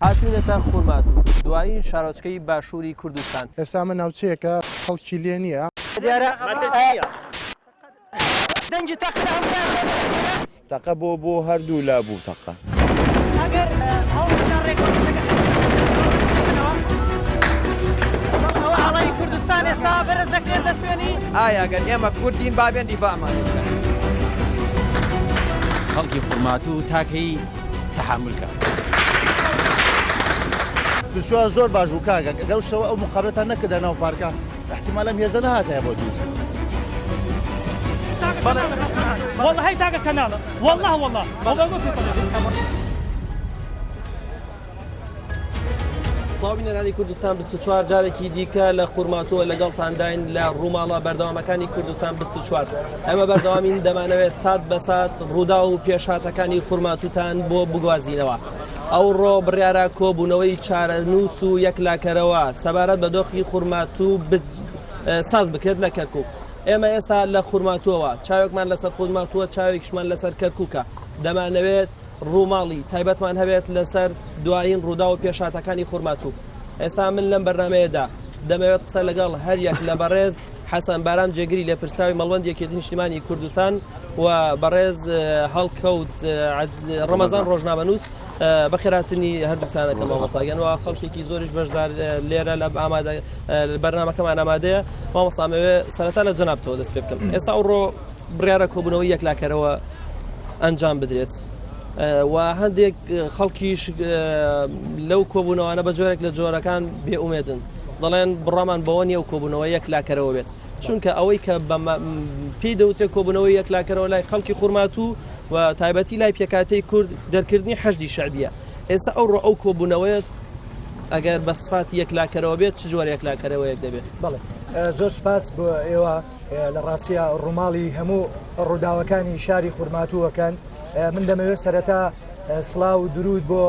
هاتوینەتە خورماتوو، دوایین شارۆچکەی باشووری کوردستان. ئێستا ئەمە ناوچەیەکە خەڵکی لێ نییە. دیارە دەنگی تەقە لە هەموو لایەک دەبیسترێت. تەقە بۆ بۆ هەردوو لا بوو تەقە. ئەگەر هەوڵ بدەن ڕێککەوتنەکە بکەنەوە، بەڵێ ئەوە ئاڵای کوردستان ئێستا بەرز دەکرێت لە شوێنی. ئایا گەر ئێمە کوردین با بێن دیفاعمان لێ بکەن. خەڵکی خورماتوو تاکەی تەحەمول کە. دوچوار زۆر باش بوو کاکە گەر ئەو شەوە ئەو مقابلەتان نەکردە ناو پارکە احتمال ئەم هێزە نەهاتایە بۆ دووز. والله هي تاقة كنالة والله والله والله ما في طريقة سڵاو بینەرانی کوردستان 24 جارێکی دیکە لە خورماتووە لەگەڵتانداین لە ڕووماڵە بەردەوامەکانی کوردستان 24 ئەمە بەردەوامین دەمانەوێت سات بە سات ڕوودا و پێشهاتەکانی خورماتووتان بۆ بگوازینەوە. ئەوڕۆ بڕیارە کۆبوونەوەی چارەنووس و یەکلاکەرەوە سەبارەت بە دۆخی خورماتوو ساز بکرێت لە کەرکوک. ئێمە ئێستا لە خورماتووەوە چاوێکمان لەسەر خورماتووە چاوێکیشمان لەسەر کەرکوکە دەمانەوێت ڕووماڵی تایبەتمان هەبێت لەسەر دوایین ڕووداو و پێشهاتەکانی خورماتوو. ئێستا من لەم بەرنامەیەدا دەمەوێت قسە لەگەڵ هەریەک لە بەڕێز حەسەن بارام جێگری لێپرسراوی مەڵبەندی یەکێتی نیشتیمانی کوردستان و بەڕێز هەڵکەوت ڕەمەزان ڕۆژنامەنووس بەخێراتنی هەردووکتانەکە مامۆستا گیان و خەڵکێکی زۆریش بەشدار لێرە لە ئامادە بەرنامەکەمان ئامادەیە مامۆستا ئەمەوێ سەرەتا لە جەنابتەوە دەست پێ بکەم ئێستا ئەوڕۆ بڕیارە کۆبوونەوەی یەکلاکەرەوە ئەنجام بدرێت و هەندێک خەڵکیش لەو کۆبوونەوانە بە جۆرێک لە جۆرەکان بێئومێدن دەڵێن بڕامان بەوە نییە و کۆبوونەوە یەکلاکەرەوە بێت چونکە ئەوەی کە پێی دەوترێت کۆبوونەوەی یەکلاکەرەوە لای خەڵکی خورماتوو و تایبەتی لای پێکاتەی کورد دەرکردنی حەشدی شەعبیە ئێستا ئەوڕۆ ئەو کۆبوونەوەیە ئەگەر بە سفاتی یەکلاکەرەوە بێت چ جۆرە یەکلاکەرەوەیەک دەبێت؟ بەڵێ زۆر سپاس بۆ ئێوە لە ڕاستیا ڕووماڵی هەموو ڕووداوەکانی شاری خورماتوو ئەکەن من دەمەوێت سەرەتا سڵاو و دروود بۆ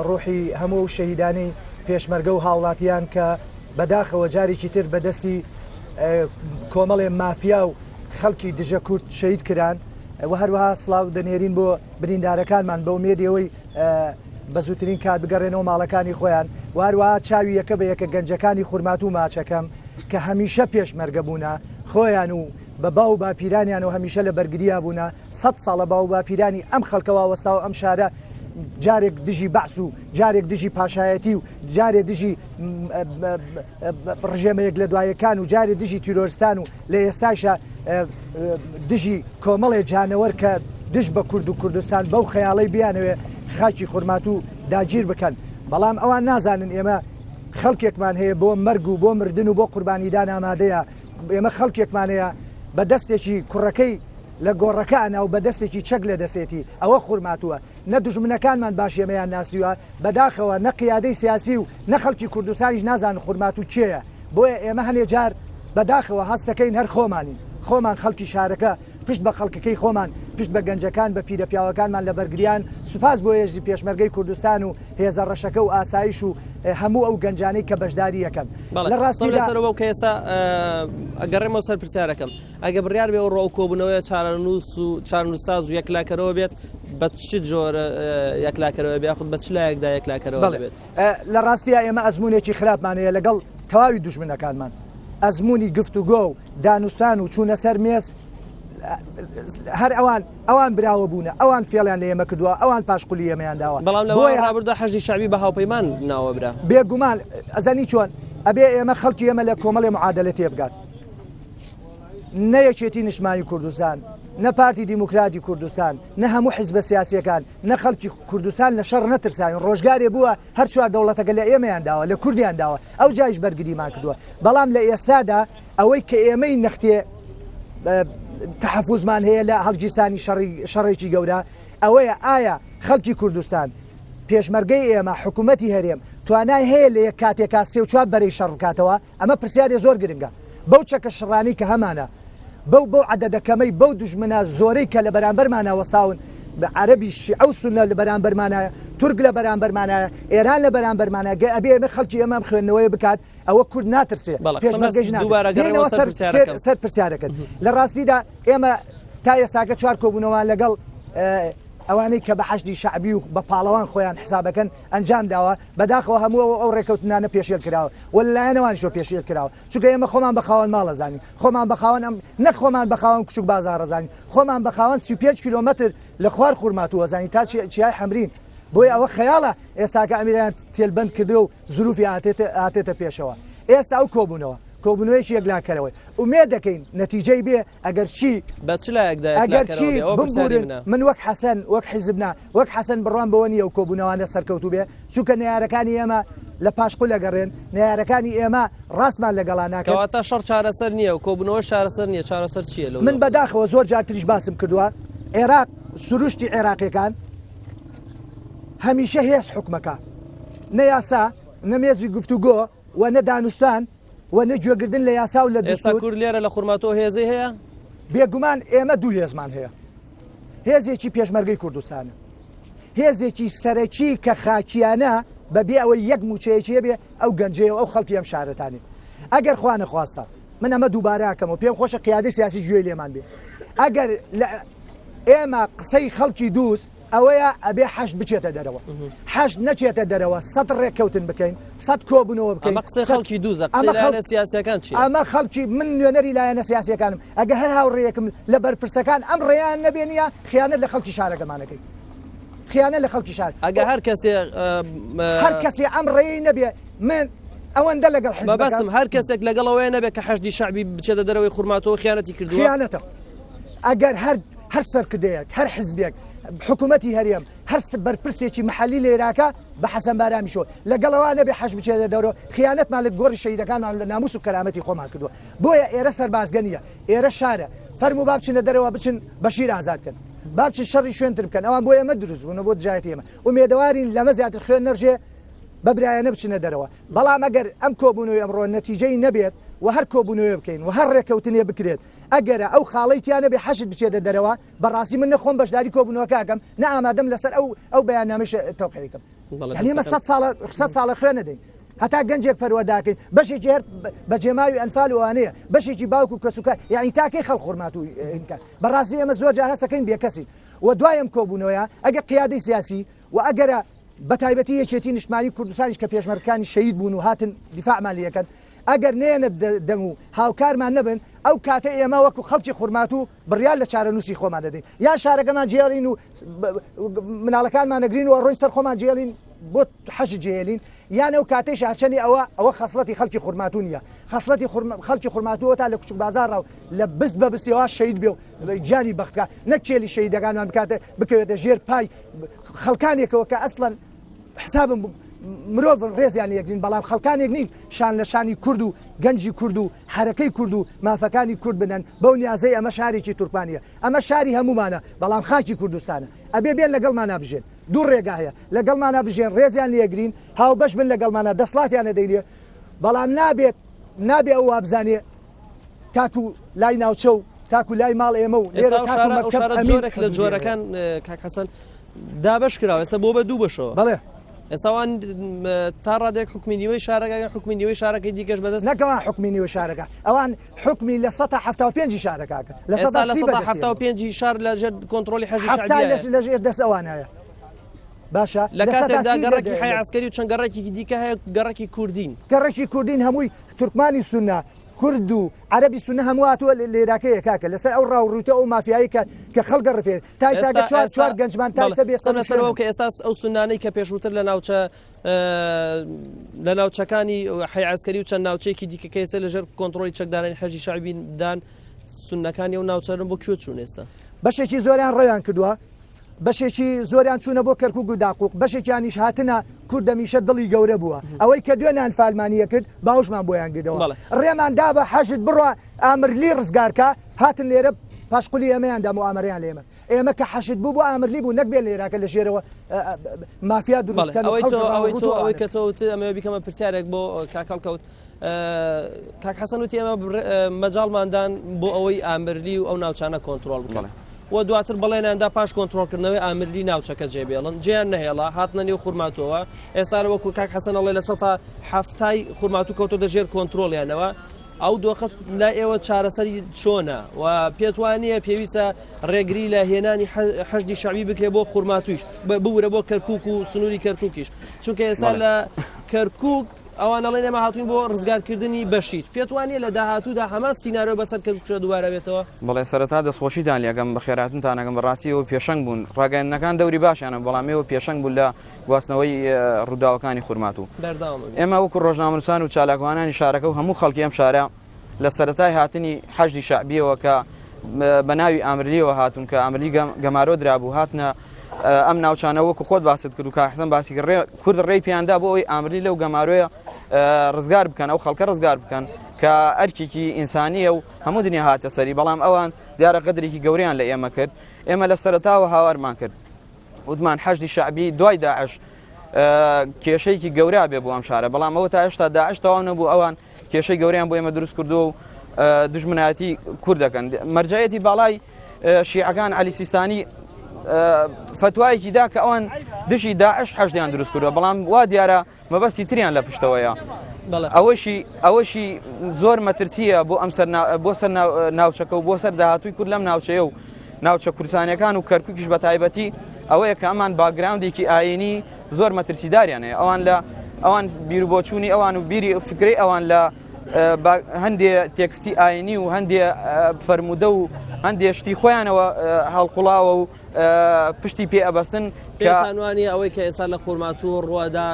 ڕوحی هەموو ئەو شەهیدانەی پێشمەرگە و هاوڵاتیان کە بەداخەوە جارێکی تر بە دەستی کۆمەڵێ مافیا و خەڵکی دژە کورد شەهید کران و هەروەها سڵاو دەنێرین بۆ بریندارەکانمان بە ئومێدی ئەوەی بە زووترین کات بگەڕێنەوە ماڵەکانی خۆیان و هەروەها چاوی یەکە بە یەکە گەنجەکانی خورماتوو ماچەکەم کە هەمیشە پێشمەرگە بوونە خۆیان و بە باو و باپیرانیانەوە هەمیشە لە بەرگریا بوونە سەد ساڵە باو و باپیرانی ئەم خەڵکە واوەستاوە ئەم شارە جارێک دژی بەعس و جارێک دژی پاشایەتی و جارێ دژی ڕژێمە یەک لە دوایەکان و جارێ دژی تیرۆرستان و لە ئێستاشە دژی کۆمەڵێ جانەوەر کە دژ بە کورد و کوردستان بەو خەیاڵەی بیانەوێ خاکی خورماتوو داگیر بکەن بەڵام ئەوان نازانن ئێمە خەڵکێکمان هەیە بۆ مەرگ و بۆ مردن و بۆ قوربانیدان ئامادەیە ئێمە خەڵکێکمان هەیە بە دەستێکی کوڕەکەی لە گۆڕەکە ئەنا و بە دەستێکی چەک لە دەسێتی ئەوە خورماتووە نە دوژمنەکانمان باش ئێمەیان ناسیوە بەداخەوە نە قیادەی سیاسی و نە خەڵکی کوردستانیش نازانن خورماتوو کێیە بۆیە ئێمە هەنێ جار بەداخەوە هەست دەکەین هەر خۆمانین خۆمان خەڵکی شارەکە پشت بە خەڵکەکەی خۆمان پشت بە گەنجەکان بە پیرە پیاوەکانمان لە بەرگریان سوپاس بۆ هێزی پێشمەرگەی کوردستان و هێزە ڕەشەکە و ئاسایش و هەموو ئەو گەنجانەی کە بەشداری ئەکەن بەڵێ لە قسەم ڕاستیدا لەسەرەوە کە ئێستا ئەگەڕێمەوە سەر پرسیارەکەم ئەگە بڕیار بێ ئەوڕۆ ئەو کۆبوونەوەیە چارەنووس و چارەنووسساز و یەکلاکەرەوە بێت بە چ جۆرە یەکلاکەرەوە بێ یاخود بە چ لایەکدا یەکلاکەرەوە بەڵێ دەبێت؟ لە ڕاستیا ئێمە ئەزموونێکی خراپمان هەیە لەگەڵ تەواوی دوژمنەکانمان ئەزموونی گفتوگۆ و دانوستان و چوونە سەر مێز هەر ئەوان ئەوان براوە بوونە ئەوان فێڵیان لە ئێمە کردووە ئەوان پاشقولی ئێمەیان داوە بەڵام لە بۆیە ڕابردوودا حەشدی شەعبی بە هاوپەیمان ناوە برا. بێگومان ئەزانی چۆن ئەبێ ئێمە خەڵکی ئێمە لە کۆمەڵێ معادلە تێبگات نە یەکێتی نیشتمانی کوردستان نە پارتی دیموکراتی کوردستان نە هەموو حیزبە سیاسیەکان نە خەڵکی کوردستان لە شەڕ نەترساوین ڕۆژگارێ بووە هەر چوار دەوڵەتەکە لە ئێمەیان داوە لە کوردیان داوە ئەو جایش بەرگریمان کردووە بەڵام لە ئێستادا ئەوەی کە ئێمەی نەختێ تحفزمان هەیە لە هەڵگیرسانی شەڕی شەڕێکی گەورە ئەوەیە ئایا خەڵکی کوردستان پێشمەرگەی ئێمە حکوومەتی هەرێم توانای هەیە لە یەک کاتێکا سێ و چوار بەرەی شەڕ بکاتەوە ئەمە پرسیارێ زۆر گرنگە بەو چەکە شڕانەی کە هەمانە بەو بەو عەدەدە کەمەی بەو دوژمنە زۆرەی کە لە بەرامبەرمانا وەستاون عەرەبی شیعە و سوننە لە بەرامبەرمانایە تورک لە بەرامبەرمانایە ئێران لە بەرامبەرمانایە گەر ئەبێ ئێمە خەڵکی ئێمە ئەم خوێندنەوەیە بکات ئەوە کورد ناترسێ بەڵێ قسەم بەس پێشمەرگەیش ناترسێ دووبارە گەڕێمەوە دێینەوە سەر سەر پرسیارەکەم سەر پرسیارەکەت لە ڕاستیدا ئێمە تا ئێستاکە چوار کۆبوونەوەمان لەگەڵ اه، ئەوانەی کە بە حەشدی شەعبی و بە پاڵەوان خۆیان حسابەکەن ئەنجام داوە، بەداخەوە هەموو ئەو ئەو ڕێکەوتنانە پێشێل کراوە و لە لایەن ئەوانیشەوە پێشێل کراوە، چونکە ئێمە خۆمان بە خاوەن ماڵ ئەزانین، خۆمان بە خاوەن ئەم نەک خۆمان بە خاوەن کوچک بازاڕ ئەزانین، خۆمان بە خاوەن 35 کیلۆمەتر لە خوار خورماتوو ئەزانین تا چیای حەمرین، بۆیە ئەوە خەیاڵە ئێستاکە ئەمیرەیان تێلبەند کردووە و زروفی هاتێتە پێشەوە. ئێستا ئەو کۆبوونەوە، کۆبوونەوەیەکی یەکلاکەرەوەیە. ئومێد دەکەین نەتیجەی بێ، ئەگەر چی بە چ لایەکدا ئەگەر یەکلاکەرەوە چی بێ؟ ئەوە پرسیاری بمبورن منە. من وەک حەسەن وەک حیزب نا، وەک حەسەن بڕوام بەوە نییە ئەو کۆبوونەوانە سەرکەوتوو بێ، چونکە نەیارەکانی ئێمە لە پاشقول ئەگەڕێن، نەیارەکانی ئێمە ڕاستمان لەگەڵا ناکەن. کەواتە شەڕ چارەسەر نییە و کۆبوونەوەش چارەسەر نییە، چارەسەر چییە لەو من دۆخەدا؟ بەداخەوە زۆر جارتریش باسم کردووە، عێراق سروشتی عێراقیەکان هەمیشە هێز حوکمەکا، نە یاسا، نە مێزی گفتوگۆ و نە دانوستان و نە گوێگردن لە یاسا و لە ئێستا دەستور. کورد لێرە لە خورماتوو هێزی هەیە؟ بێگومان ئێمە دوو هێزمان هەیە، هێزێکی پێشمەرگەی کوردستانە، هێزێکی سەرەکی کە خاکیانە بە بێ ئەوەی یەک مووچەیەکی هەبێ ئەو گەنجەیە و ئەو خەڵکی ئەم شارەتانێ. ئەگەر خوا نەخواستە، من ئەمە دووبارە ئەکەمەوە پێم خۆشە قیادەی سیاسی گوێی لێمان بێ، ئەگەر لە ئێمە قسەی خەڵکی دووز ئەوەیە ئەبێ حەشد بچێتە دەرەوە حەشد نەچێتە دەرەوە سەد ڕێککەوتن بکەین سەد کۆبوونەوە بکەین ئەمە قسەی خەڵکی دووزە قسەی لایەنە سیاسیەکان چییە؟ ئەمە خەڵکی من نوێنەری لایەنە سیاسیەکانم ئەگەر هەر هاوڕێیەکم لە بەرپرسەکان ئەم ڕێیان نەبێ نییە خیانەت لە خەڵکی شارەکەمانەکەی خیانەت لە خەڵکی شار ئەگە هەر کەسێ هەر کەسێ ئەم ڕێی نەبێ من ئەوەندە لەگەڵ حزبەکە مەبەستم هەر کەسێک لەگەڵ ئەوەیە نەبێ کە حەشدی شەعبی بچێتە دەرەوەی خورماتەوە خیانەتی کردووە خیانەتە ئەگەر هەر هەر سەرکردەیەک، هەر حزبێک، حکوومەتی هەرێم، هەر بەرپرسێکی محەلی لە ئێراقا بە حەسەن بارامیشەوە لەگەڵ ئەوە نەبێ حەشد بچێتە دەرەوە، خیانەتمان لە گۆڕی شەهیدەکانمان و لە ناموس و کەرامەتی خۆمان کردووە. بۆیە ئێرە سەربازگە نییە، ئێرە شارە. فەرموو با بچنە دەرەوە، بچن بەشیر ئازاد کەن. با بچن شەڕی شوێن تر بکەن. ئەوان بۆ ئێمە دروست بوون و بۆ دژایەتی ئێمە. ئومێدەوارین لەمە زیاتر خوێن نەڕژێ، بە برایانە بچنە دەرەوە. بەڵام ئەگەر ئەم کۆبوونەوەی ئەمڕۆ نەتیجەی نەبێت و هەر کۆبوونەوەیە بکەین و هەر ڕێککەوتنێ بکرێت، ئەگەرە ئەو خاڵەی تیا نەبێ حەشد بچێتە دەرەوە، بەڕاستی من نە خۆم بەشداری کۆبوونەوەکە ئەکەم، نە ئامادەم لەسەر ئەو ئەو بەیاننامەیش تەوقیعی کەم. یانی ئێمە سەد ساڵە سەد ساڵە خوێن ئەدەین هەتا گەنجێک پەروەردە ئەکەین، بەشێکی هەر بەجێماوی ئەنفال و ئەوانەیە، بەشێکی باوک و کەسوکار، یانی تا کەی خەڵک خورماتوو بکا؟ بەڕاستی ئێمە زۆر جار هەست ئەکەین بێکەسین و دوای ئەم کۆبوونەوەیە ئەگەر قیادەی سیاسی و ئەگەرە بەتایبەتی یەکێتی نیشتمانی کوردستانیش کە پێشمەرگەکانی شەهید بوون و هاتن دیفاعمان لێکەن ئەگەر نەیەنە دەنگ و هاوکارمان نەبن ئەو کاتە ئێمە وەکو خەڵکی خورماتوو بڕیار لە چارەنووسی خۆمان دەدەین یان شارەکەمان جێڵین و مناڵەکانمان نەگرین و ڕۆین سەر خۆمان جێڵین بۆ حەش جێلین یان ئەو کاتەی هەرچەنی ئەوە ئەوە خەسڵەتی خەڵکی خورماتوو نییە خەسڵەتی خەڵکی خورماتووە تا لە کوچک بازاڕا و لە بست بە بستیەوە شەید بێ و گیانی بەختکە نەک کێلی شەیدەکانمان بکاتە بکەوێتە ژێر پای خەڵکانێکەوە کە ئەسڵەن حسابم مرۆڤن ڕێزیان لێگرین بەڵام خەڵکانێک نین شان لە شانی کورد و گەنجی کورد و حەرەکەی کورد و مافەکانی کورد بدەن بەو نیازەی ئەمە شارێکی تورکمانیە ئەمە شاری هەمومانە بەڵام خاکی کوردستانە ئەبێ بێن لەگەڵمانا بژێن دوو ڕێگا هەیە لەگەڵمانا بژێن ڕێزیان لێگرین هاوبەش بن لەگەڵمانا دەسڵاتیان نەدەینێ بەڵام نابێت نابێ ئەو وابزانێ تاکو لای ناوچە و تاکو لای ماڵ ئێمە و لێرە تاکو مەکتەب ئەمین جۆرێک لە جۆرەکان کاک حەسەن دابەش کراوە ئێستا بۆ بە دوو بەشەوە بەڵێ ئێستا وان تا ڕادێک حکومی نیوەی شارەکە حکومی نیوەی شارەکەی دیکەش بەدەست نەکەوان حکومی نیوەی شارەکە ئەوان حکومی لە 175 شارەکە لە 175 شار لە ژێر کۆنترۆلی حەشدی شەعبیایە لە ژێر دەست ئەوانایە باشە لە کاتێکدا گەڕەکی حەی عەسکەری و چەند گەڕەکێکی دیکە هەیە گەڕەکی کوردین گەڕەکی کوردین هەمووی تورکمانی سونە کورد و عەرەبی سونە هەموو هاتووە لێراکەیە کاکە لەسەر ئەو ڕاو ڕووتە ئەو مافیایی کە کە خەڵکە ڕفێ تا ئێستا کە چوار چوار گەنجمان تا ئێستا بێ سەر و لەسەرەوە کە ئێستا ئەو سونانەی کە پێشووتر لە ناوچە لە ناوچەکانی حەی عەسکەری و چەند ناوچەیەکی دیکە کە ئێستا لەژێر کۆنترۆڵی چەکدارانی حەشدی شەعبی دان سوننەکانی ئەو ناوچانە بۆ کوێ چوون ئێستا؟ بەشێکی زۆریان ڕەویان کردووە بەشێکی زۆریان چوونە بۆ کەرکوک و داقوق، بەشێکیانیش هاتنە، کورد هەمیشە دڵی گەورە بووە، ئەوەی کە دوێنێ ئەنفالمانی ئەکرد باوشمان بۆیان گردەوە، ڕێمان دا بە حەشد بڕوا ئامرلی ڕزگار کا، هاتن لێرە پاشقولی ئێمەیان دا موئامەرەیان لە ئێمە، ئێمە کە حەشد بوو بۆ ئامرلی بوو نەک بێن لێرە کە لە ژێرەوە مافیا دروست کەن و خەڵک ئەوەی تۆ ئەوەی کە تۆ وتت ئەمەوێ بیکەمە پرسیارێک بۆ کاک هەڵکەوت. کاک حەسەن وتی ئێمە مەجاڵمان دان بۆ ئەوەی ئامرلی و ئەو ناوچانە کۆنترۆڵ بکەن و دواتر بەڵێنیان دا پاش کۆنترۆڵکردنەوەی ئامرلی ناوچەکە جێبێڵن جێیان نەهێڵا هاتنە نێو خورماتووەوە ئێستا وەکو کاک حەسەن ئەڵێ لە سەتا حەفتای خورماتوو کەوتۆتە ژێر کۆنترۆڵیانەوە. ئەو دۆخە لای ئێوە چارەسەری چۆنە و پێت وانییە پێویستە ڕێگری لە هێنانی حەشدی شەعبی بکرێت بۆ خورماتوویش ببورە بۆ کەرکوک و سنووری کەرکوکیش چونکە ئێستا لە کەرکوک ئەوان ئەڵێن ئێمە هاتوین بۆ ڕزگارکردنی بەشیر پێت وانییە لە داهاتوودا هەمان سیناریۆ بەسەر کەرکوکشدا دووبارە بێتەوە؟ بەڵێ سەرەتا دەستخۆشیتان لێ ئەکەم بەخێرهاتنتان ئەکەم بەڕاستی ئێوە پێشەنگ بوون ڕاگەیاندنەکان دەوری باشیان هەبوو بەڵام ئێوە پێشەنگ بوون لە گواستنەوەی ڕووداوەکانی خورماتوو. بەردەوام ئەبین. ئێمە وەکو ڕۆژنامەنووسان و چالاکوانانی شارەکە و هەموو خەڵکی ئەم شارە لە سەرەتای هاتنی حەشدی شەعبییەوە کە بە ناوی ئامرلییەوە هاتوون کە ئامرلی گەمارۆ درابوو هاتنە ئەم ناوچانە وەکو خۆت باست کرد و کاک حەسەن باسی کرد کورد ڕێی پێیان دا بۆ ئەوەی ئامرلی لەو گەمارۆیە ڕزگار بکەن ئەو خەڵکە ڕزگار بکەن کە ئەرکێکی ئینسانییە و هەموو دنیا هاتە سەری بەڵام ئەوان دیارە غەدرێکی گەورەیان لە ئێمە کرد ئێمە لە سەرەتاوە هاوارمان کرد وتمان حەشدی شەعبی دوای داعش کێشەیەکی گەورە بێ بۆ ئەم شارە بەڵام ئەوە تا هێشتا داعش تەواو نەبوو ئەوان کێشەی گەوریان بۆ ئێمە دروست کردو و دژمنایەتی کورد دەکەن مەرجەعیەتی باڵای شیعەکان علی سیستانی فتوایەکی دا کە ئەوان دژی داعش حەشدیان دروست کردووە بەڵام وا دیارە مەبەستی تریان لە پشتەوەیە. ئەوەشی ئەوەشی زۆر مەترسیە بۆ ئەم سەر بۆ سەر ناوچەکە و بۆ سەر داهاتووی کورد لەم ناوچەیە و ناوچە کوردستانیەکان و کەرکوکیش بە تایبەتی ئەوەیە کە ئەمان background ێکی ئاینی زۆر مەترسیداریان هەیە ئەوان لە ئەوان بیرروبۆچوونی ئەوان و بیری فکرەی ئەوان لە هەندێ تێکستی ئاینی و هەندێ فەرمودە و هەندێ شتی خۆیانەوە هەڵقوڵاوە و پشتی پێ ئەبەستن کە پێتان وانییە ئەوەی کە ئێستا لە خورماتوو ڕووەدا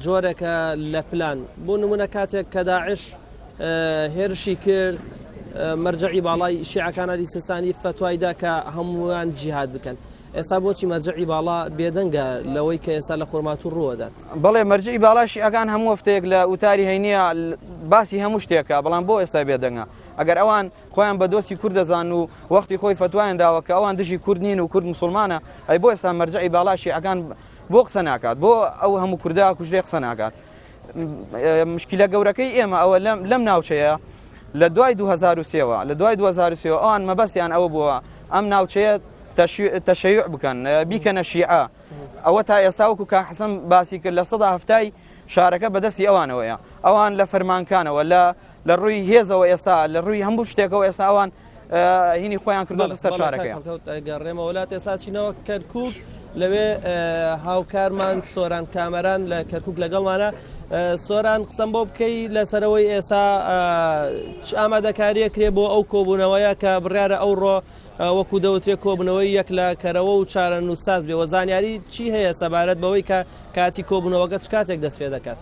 جۆرێکە لە پلان؟ بۆ نموونە کاتێک کە داعش هێرشی کرد مەرجەعی باڵای شیعەکان عەلی سیستانی فەتوای دا کە هەمووان جیهاد بکەن. ئێستا بۆچی مەرجەعی باڵا بێدەنگە لەوەی کە ئێستا لە خورماتوو ڕووەدات؟ بەڵێ مەرجەعی باڵای شیعەکان هەموو هەفتەیەک لە وتاری هەینییە باسی هەموو شتێکە بەڵام بۆ ئێستا بێدەنگە؟ ئەگەر ئەوان خۆیان بە دۆستی کورد دەزانن و وەختی خۆی فەتوایان داوە کە ئەوان دژی کورد نین و کورد موسڵمانە، ئەی بۆ ئێستا مەرجەعی باڵا شیعەکان بۆ قسە ناکات؟ بۆ ئەو هەموو کوردە ئەکوژرێ قسە ناکات؟ مشکیلە گەورەکەی ئێمە ئەوە لەم ناوچەیە لە دوای 2023ەوە لە دوای 2023 ئەوان مەبەستیان ئەوە بووە ئەم ناوچەیە تەشەیع بکەن بیکەنە شیعە ئەوە تا ئێستا وەکو کاک حەسەن باسی کرد لە سەدا هەفتای شارەکە بەدەستی ئەوانەوەیە ئەوان لە فەرمانکانەوە لە لە ڕووی هێزەوە ئێستا لە ڕووی هەموو شتێکەوە ئێستا ئەوان هینی خۆیان کردوەتە سەر شارەکەیان. گەڕێمەوە وڵات ئێستا چینەوە کەرکک لەوێ هاوکارمان سۆران کامەران لە کەرکک لەگەڵمانە سۆران قسەم بۆ بکەی لەسەرەوەی ئێستا چ ئامادەکاریە کرێ بۆ ئەو کۆبوونەوەیە کە بڕیارە ئەوڕۆ وەکو دەوترێ کۆبوونەوەی یەکلاکەرەوە و چارەنووسساز بێ وە زانیاری چی هەیە سەبارەت بەوەی کە کاتی کۆبوونەوەکە چ کاتێک دەست پێ دەکات؟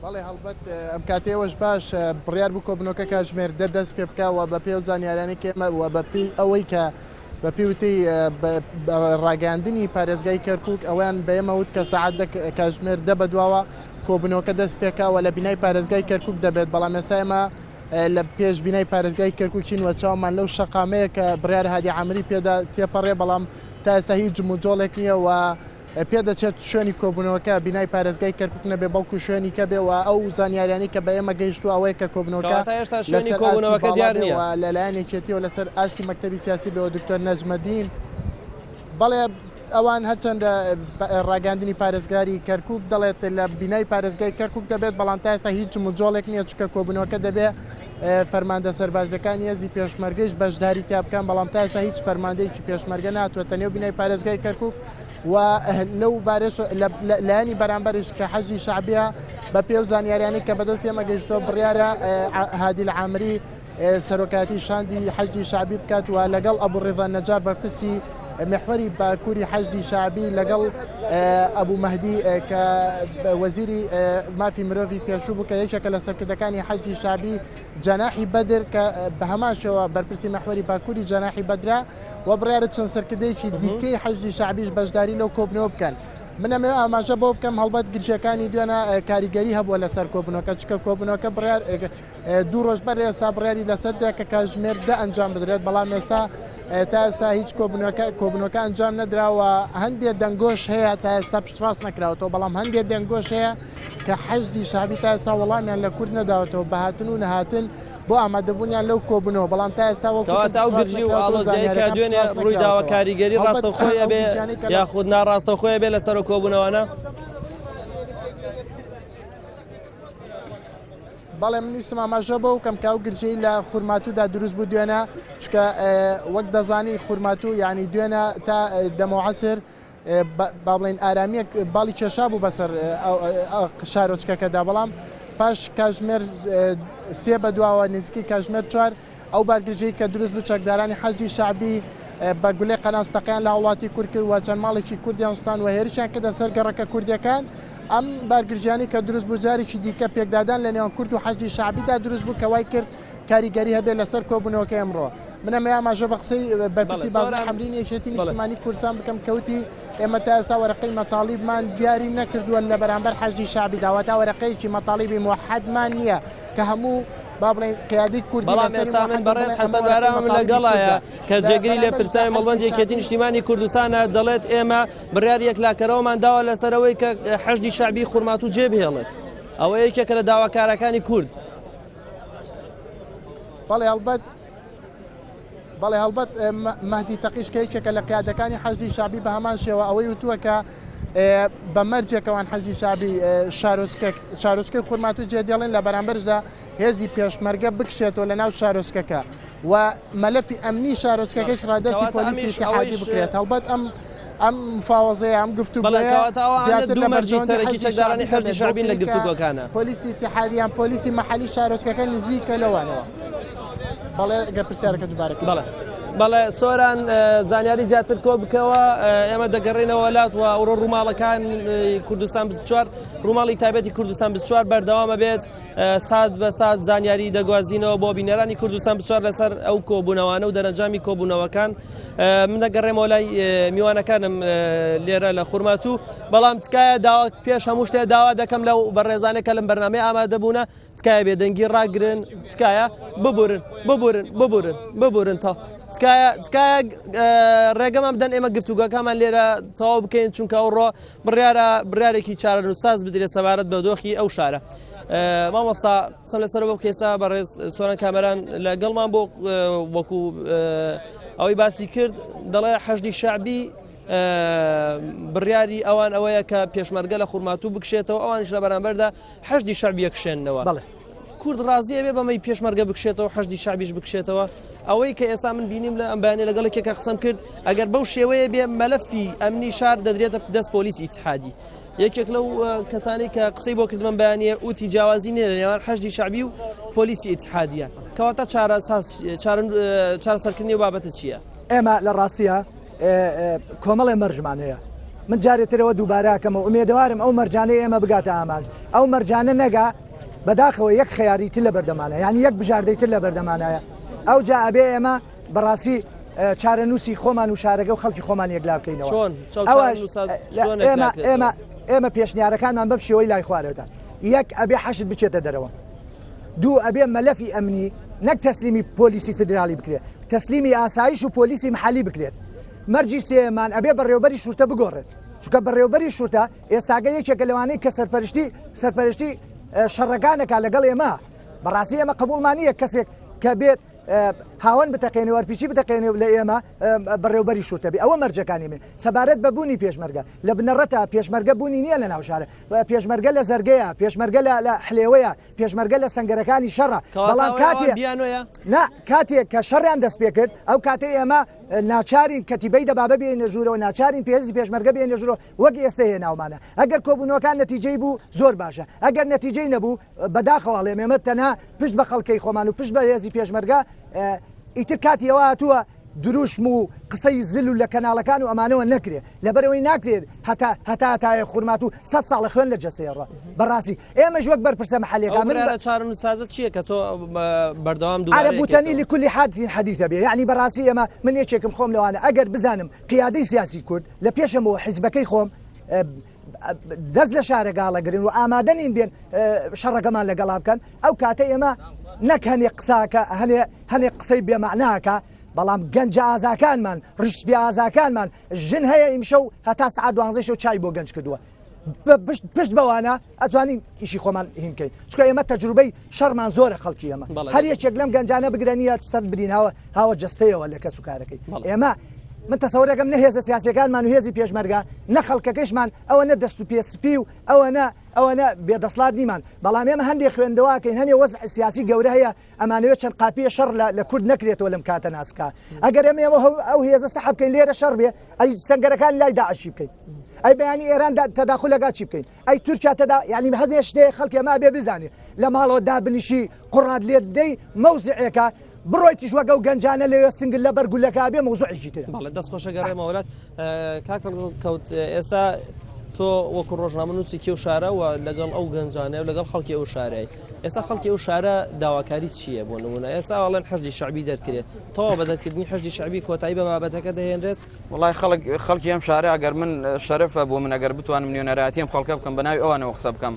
بەڵێ هەڵبەت ئەم کاتەی ئێوەش باش بڕیار بوو کۆبوونەوەکە کاتژمێر دە دەست پێ بکا و بە پێی ئەو زانیاریانەی کە ئێمە و بە پێی ئەوەی کە بە پێی وتەی ڕاگەیاندنی پارێزگای کەرکووک ئەوەیان بە ئێمە وت کە سەعات دە کاتژمێر دە بەدواوە کۆبوونەوەکە دەست پێکا و لە بینای پارێزگای کەرکووک دەبێت بەڵام ئێستا ئێمە لە پێش بینای پارێزگای کەرکووکین و چاومان لەو شەقامەیە کە بڕیار هادی عامری پێدا تێپەڕێ بەڵام تا ئێستا هیچ جموجۆڵێک نییە و پێدەچێت شوێنی کۆبوونەوەکە بینای پارێزگای کەرکوک نەبێ بەڵکو شوێنی کە بێ و ئەو زانیاریانەی کە بە ئێمە گەیشتووە ئەوەیە کە کۆبوونەوەکە کەواتە هێشتا شوێنی لەسەر ئاستی کۆبوونەوەکە باڵا دیار بێ نییە. و لەلایەن یەکێتیەوە لەسەر ئاستی مەکتەبی سیاسی بێ و دکتۆر نەجمەدین بەڵێ ئەوان هەرچەندە ڕاگەیاندنی پارێزگاری کەرکوک دەڵێت لە بینای پارێزگای کەرکوک دەبێت بەڵام تا ئێستا هیچ جموجۆڵێک نییە چونکە کۆبوونەوەکە دەبێ فەرماندە سەربازیەکانی هێزی پێشمەرگەیش بەشداری تیا بکەن، بەڵام تا ئێستا هیچ فەرماندەیەکی پێشمەرگە نەهاتووەتە نێو بینای پارێزگای کەرکوک و لەو بارەش لایەنی بەرامبەریش کە حەشدی شەعبیە بە پێ و زانیاریانەی کە بەدەست ئێمە گەیشتووە بڕیارە هادی العامری سەرۆکایەتی شاندی حەشدی شەعبی بکات و لەگەڵ ئەبو ڕیزا نەجار بەرپرسی میحوەری باکووری حەشدی شەعبی لەگەڵ ئەبو مەهدی کە وەزیری مافی مرۆڤی پێشوو بوو کە یەکێکە لە سەرکردەکانی حەشدی شەعبی جەناحی بەدر کە بە هەمان شێوە بەرپرسی مەحوەری باکووری جەناحی بەدرە و بڕیارە چەند سەرکردەیەکی دیکەی حەشدی شەعبیش بەشداری لەو کۆبنەوە بکەن. من ئەمەوێ ئاماژە بەوە بکەم هەڵبەت گرژیەکانی دوێنە کاریگەری هەبووە لەسەر کۆبنەوەکە چونکە کۆبنەوەکە بڕیار دوو ڕۆژ بەر ئێستا بڕیاری لەسەر درا کە کاتژمێر دە ئەنجام بدرێت، بەڵام ئێستا تا ئێستا هیچ کۆبوونەوەکە کۆبوونەوەکە ئەنجام نەدراوە، هەندێک دەنگۆش هەیە تا ئێستا پشتڕاست نەکراوەتەوە، بەڵام هەندێک دەنگۆش هەیە کە حەشدی شەعبی تا ئێستا وەڵامیان لە کورد نەداوەتەوە بە هاتن و نەهاتن بۆ ئامادەبوونیان لەو کۆبوونەوە، بەڵام تا ئێستا وەک وتم کەواتە ئەو پشتڕاست گرژی و نەکراوەتەوە، ئاڵۆزییەی کە زانیاریەکان دوێنێ پشتڕاست ڕوویداوە نەکراوەتەوە. کاریگەری هەڵبەت ڕاستەوخۆی ئەو ئەبێ گرژیانەی کە لە یاخود ناڕاستەوخۆی ئەبێ لەسەر ئەو کۆبوونەوانە؟ بەڵێ من ویستم ئاماژە بەو بکەم کە ئەو گرژەی لە خورماتوودا دروست بوو دوێنە چونکە وەک دەزانی خورماتوو یعنی دوێنە تا دەمەو عەسر با بڵێین ئارامییەک باڵی کێشا بوو بەسەر شارۆچکەکەدا بەڵام پاش کاژمێر سێ بەدواوە نزیکەی کاژمێر چوار ئەو بارگرژیەی کە دروست بوو چەکدارانی حەشدی شەعبی بە گولەی قەناس تەقەیان لە هاوڵاتی کورد کرد و چەند ماڵێکی کوردیان سوتاند و هێرشیان کردە سەر گەڕەکە کوردیەکان ئەم بارگرژیانەی کە دروست بوو جارێکی دیکە پێکدادان لە نێوان کورد و حەشدی شەعبیدا دروست بوو کە وای کرد کاریگەری هەبێت لەسەر کۆبوونەوەکەی ئەمڕۆ. من ئەمەوێ ئاماژە بە قسەی بەرپرسی بازنەی حەمرینی یەکێتی نیشتیمانی کوردستان بکەم کە وتی ئێمە تا ئێستا وەرەقەی مەتاڵیبمان دیاری نەکردووە لە بەرامبەر حەشدی شەعبیدا واتە وەرەقەیەکی مەتاڵیبی موحەدمان نییە کە هەموو با بڵێین قیادەی کوردی بەڵام لەسەری ئێستا من موحەد بەڕێز بڵێن ئەمە حەسەن وەرەقەی بارامم مەتاڵیبی لەگەڵایە کوردە کە لە جێگری بەرامبەر لێپرسراوی حەشدی مەڵبەندی یەکێتی شەعبی نیشتیمانی کوردستانە دەڵێت ئێمە بڕیاری یەکلاکەرەوەمان داوە لەسەر ئەوەی کە حەشدی شەعبی خورماتوو جێبهێڵێت ئەوە یەکێکە لە داواکارەکانی کورد. بەڵێ هەڵبەت بەڵێ هەڵبەت مەهدی تەقیش کە یەکێکە لە قیادەکانی حەشدی شەعبی بە هەمان شێوە ئەوەی وتووە کە بە مەرجێکەوان حەشدی شەعبی شارۆچکەی خورماتوو جێدێڵن لە بەرامبەرشدا هێزی پێشمەرگە بکشێتەوە لە ناو شارۆچکەکە و مەلەفی ئەمنی شارۆچکەکەش ڕادەستی پۆلیسی ئیتیحادی بکرێت هەڵبەت ئەم ئەم مفاوەزەیە ئەم گفتوگۆیە زیاتر لە بەرژەوەندی حەشدی شەعبی دەبێت بۆ پێی کە پۆلیسی ئیتیحادی یان پۆلیسی مەحەلی شارۆچکەکە نزیکە لەوانەوە. بەڵێ گەر پرسیارەکە دووبارە بەڵێ بەڵێ سۆران زانیاری زیاتر کۆ بکەوە ئێمە دەگەڕێنەوە لات و ئەوڕۆ ڕووماڵەکان کوردستان 24 ڕووماڵی تایبەتی کوردستان 24 بەردەوامە بێت سات بە سات زانیاری دەگوازینەوە بۆ بینەرانی کوردستان 24 لەسەر ئەو کۆبوونەوانە و دەرەنجامی کۆبوونەوەکان من دەگەڕێمەوە لای میوانەکانم لێرە لە خورماتوو بەڵام تکایە داوا پێش هەموو شتێ داوا دەکەم لەو بەڕێزانێک کە لەم بەرنامەی ئامادە بوونە تکایە بێدەنگی ڕاگرن تکایە ببورن ببورن ببورن ببورن تا تکایە تکایە ڕێگەمان بدەن ئێمە گفتوگۆکەمان لێرە تەواو بکەین چونکە ئەوڕۆ بڕیارە بڕیارێکی چارەنووسساز بدرێت سەبارەت بە دۆخی ئەو شارە. مامۆستا قسەم لەسەر بۆ کێسا بەڕێز سۆران کامەران لەگەڵمان بۆ وەکو ئەوەی باسی کرد دەڵێ حەشدی شەعبی بڕیاری ئەوان ئەوەیە کە پێشمەرگە لە خورماتوو بکشێتەوە ئەوانیش لە بەرامبەردا حەشدی شەعبی یەکشێننەوە. بەڵێ. کورد ڕازی ئەبێ بەمەی پێشمەرگە بکشێتەوە حەشدی شەعبیش بکشێتەوە ئەوەی کە ئێستا من بینیم لە ئەم بەیانە لەگەڵ یەکێکا قسەم کرد ئەگەر بەو شێوەیە بێ مەلەفی ئەمنی شار دەدرێتە دەست پۆلیسی ئیتحادی یەکێک لەو کەسانەی کە قسەی بۆ کردم بەیانە وتی جیاوازی نییە لە نێوان حەشدی شەعبی و پۆلیسی ئیتحادیە کەواتە چارەسەرکردنی و بابەتە چییە؟ ئێمە لە ڕاستیە کۆمەڵێ مەرجمان هەیە من جارێ ترەوە دووباراکەمەوە ئومێدەوارم ئەو مەرجانەی ئێمە بگاتە ئامانج ئەو مەرجانە نەگا بەداخەوە یەک خەیاری تر لە بەردەمانە یعنی یەک بژاردەی تر لە بەردەمانایە ئەو جا ئەبێ ئێمە بەڕاستی چارەنووسی خۆمان و شارەکە و خەڵکی خۆمان یەکلا بکەینەوە چۆن ئێمە ئێمە ئێمە پێشنیارەکانمان بەم شێوەی لای خوارەوەتان یەک ئەبێ حەشد بچێتە دەرەوە دوو ئەبێ مەلەفی ئەمنی نەک تەسلیمی پۆلیسی فیدرالی بکرێت تەسلیمی ئاسایش و پۆلیسی محلی بکرێت مەرجی سێمان ئەبێ بەڕێوبەری شورتە بگۆڕێت چونکە بەڕێوبەری شورتە ئێستاگە یەکێکە لەوانەی کە سەرپەرشتی سەرپەرشتی شەڕەکانەکە لەگەڵ ئێمە بەڕاستی ئێمە قبوڵمان نییە کەسێک کە بێت هاوەن بتەقێنێ و ئەرپیچی بتەقێنێ لە ئێمە بەڕێوبەری شورتە بێ ئەوە مەرجەکانی من سەبارەت بە بوونی پێشمەرگە لە بنەڕەتە پێشمەرگە بوونی نییە لە ناو شارە پێشمەرگە لە زەرگەیە پێشمەرگە لە حلێوەیە پێشمەرگە لە سەنگەرەکانی شەڕە بەڵام کاتێ نا کاتێک کە شەڕیان دەست پێ کرد ئەو کاتەی ئێمە ناچارین کەتیبەی دەبابە بێنە ژوورەوە ناچارین پێزی پێشمەرگە بێنە ژوورەوە وەک ئێستا هێناومانە ئەگەر کۆبوونەوەکان نەتیجەی بوو زۆر باشە ئەگەر نەتیجەی نەبوو بەداخەوە ئەڵێم ئێمە تەنها پشت بە خەڵکەی خۆمان و پشت بە هێزی پێشمەرگە ئیتر کاتی ئەوە هاتووە دروشم و قسەی زل و لە کەناڵەکان و ئەمانەوە نەکرێت لەبەرئەوەی ناکرێت هەتا هەتا هەتایە خورماتوو سەد ساڵە خوێن لە جەستەی ڕە بەڕاستی ئێمەش وەک بەرپرسە محەلیەکان من بڕیارە چارەنووسسازە چییە کە تۆ بەردەوام دووبارەی عەرەب وتەنی ئەکەیتەوە؟ لکل حادث حدیث بێ یعنی بەڕاستی ئێمە من یەکێکم خۆم لەوانە ئەگەر بزانم قیادەی سیاسی کورد لە پێشەمەوە حیزبەکەی خۆم دەست لە شارەکە هەڵەگرن و ئامادە نین بێن شەڕەکەمان لەگەڵا بکەن ئەو کاتە ئێمە نەک هەنێ قساکە هەنێ هەنێ قسەی بێمەعناکە بەڵام گەنجە ئازاکانمان ڕشتبی ئازاکانمان ژن هەیە ئیمشەو هەتا سعات دوانزەی شەو چای بۆ گەنج کردووە پشت بەوانە ئەتوانین ئیشی خۆمان هینکەین چکە ئێمە تەجروبەی شەڕمان زۆرە خەڵکی ئێمە هەر یەکێک لەم گەنجانە بگرە نییە سەر برین هاوە هاوە جستەیەوە لە کەس و کارەکەی ئێمە. من تەسەورەکەم نە هێزە سیاسیەکانمان و هێزی پێشمەرگە نە خەڵکەکەشمان ئەوەنە دەست و پێ سپی و ئەوەنە ئەوەنە بێ دەسڵات نیمان بەڵام ئێمە هەندێک خوێندەوەکەین هەنێ وەزع سیاسی گەورە هەیە ئەمانەوێت چەند قاپیە شەڕ لە کورد نەکرێتەوە لەم کاتە ناسکە ئەگەر ئێمە ئێمە ئەو هێزە سەحب بکەین لێرە شەڕ بێ ئەی سەنگەرەکان لای داعشی بکەین ئەی بەیانی ئێران تەداخل لەگا چی بکەین ئەی تورکیا تەدا یعنی هەندێ شتێ خەڵکی ئەمە بێ بزانێ لە ماڵەوە دابنیشی قڕات لێت دەی مەوزعێکە بڕۆیتیش وەک ئەو گەنجانە لەوێ سنگل لەبەر گولەکە بێ مەوزوعێکی ترە. بەڵێ دەست خۆشە گەڕێمەوە لات کاکە کەوت ئێستا تۆ وەکو ڕۆژنامەنووسی کێو شارە و لەگەڵ ئەو گەنجانە و لەگەڵ خەڵکی ئەو شارەی ئێستا خەڵکی ئەو شارە داواکاری چییە بۆ نمونە ئێستا ئەڵێن حەشدی شەعبی دەرکرێت تەواو بە دەرکردنی حەشدی شەعبی کۆتایی بە بابەتەکە دەهێنرێت وڵای خەڵک خەڵکی ئەم شارە ئەگەر من شەرەفە بۆ من ئەگەر بتوانم نوێنەرایەتی ئەم خەڵکە بکەم بە ناوی ئەوانەوە قسە بکەم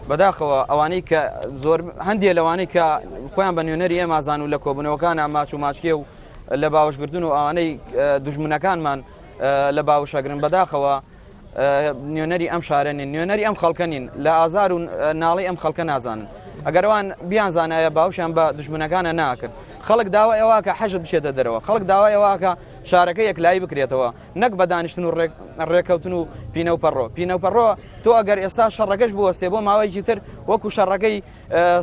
بەداخەوە ئەوانەی کە زۆر هەندێ لەوانەی کە خۆیان بە نوێنەری ئێمە زان و لە کۆبوونەوەکانە ماچ و ماچکێ و لە باوەشگرتن و ئەوانەی دوژمنەکانمان لە باوەشەگرن بەداخەوە نوێنەری ئەم شارە نین نوێنەری ئەم خەڵکە نین لە ئازار و ناڵی ئەم خەڵکە نازانن ئەگەروان بیان زانایە باوشیان بە دژمنەکانە ناکرد خەڵک داوای ئەوە کە حەشد بچێتە دەرەوە خەڵک داوای ئەوە کە شارەکە یەکلایی بکرێتەوە نەک بە دانیشتن و ڕێکەوتن و پینە و پەڕۆ پینە و پەڕۆ تۆ ئەگەر ئێستا شەڕەکەش بوەستێ بۆ ماوەیەکی تر وەکو شەڕەکەی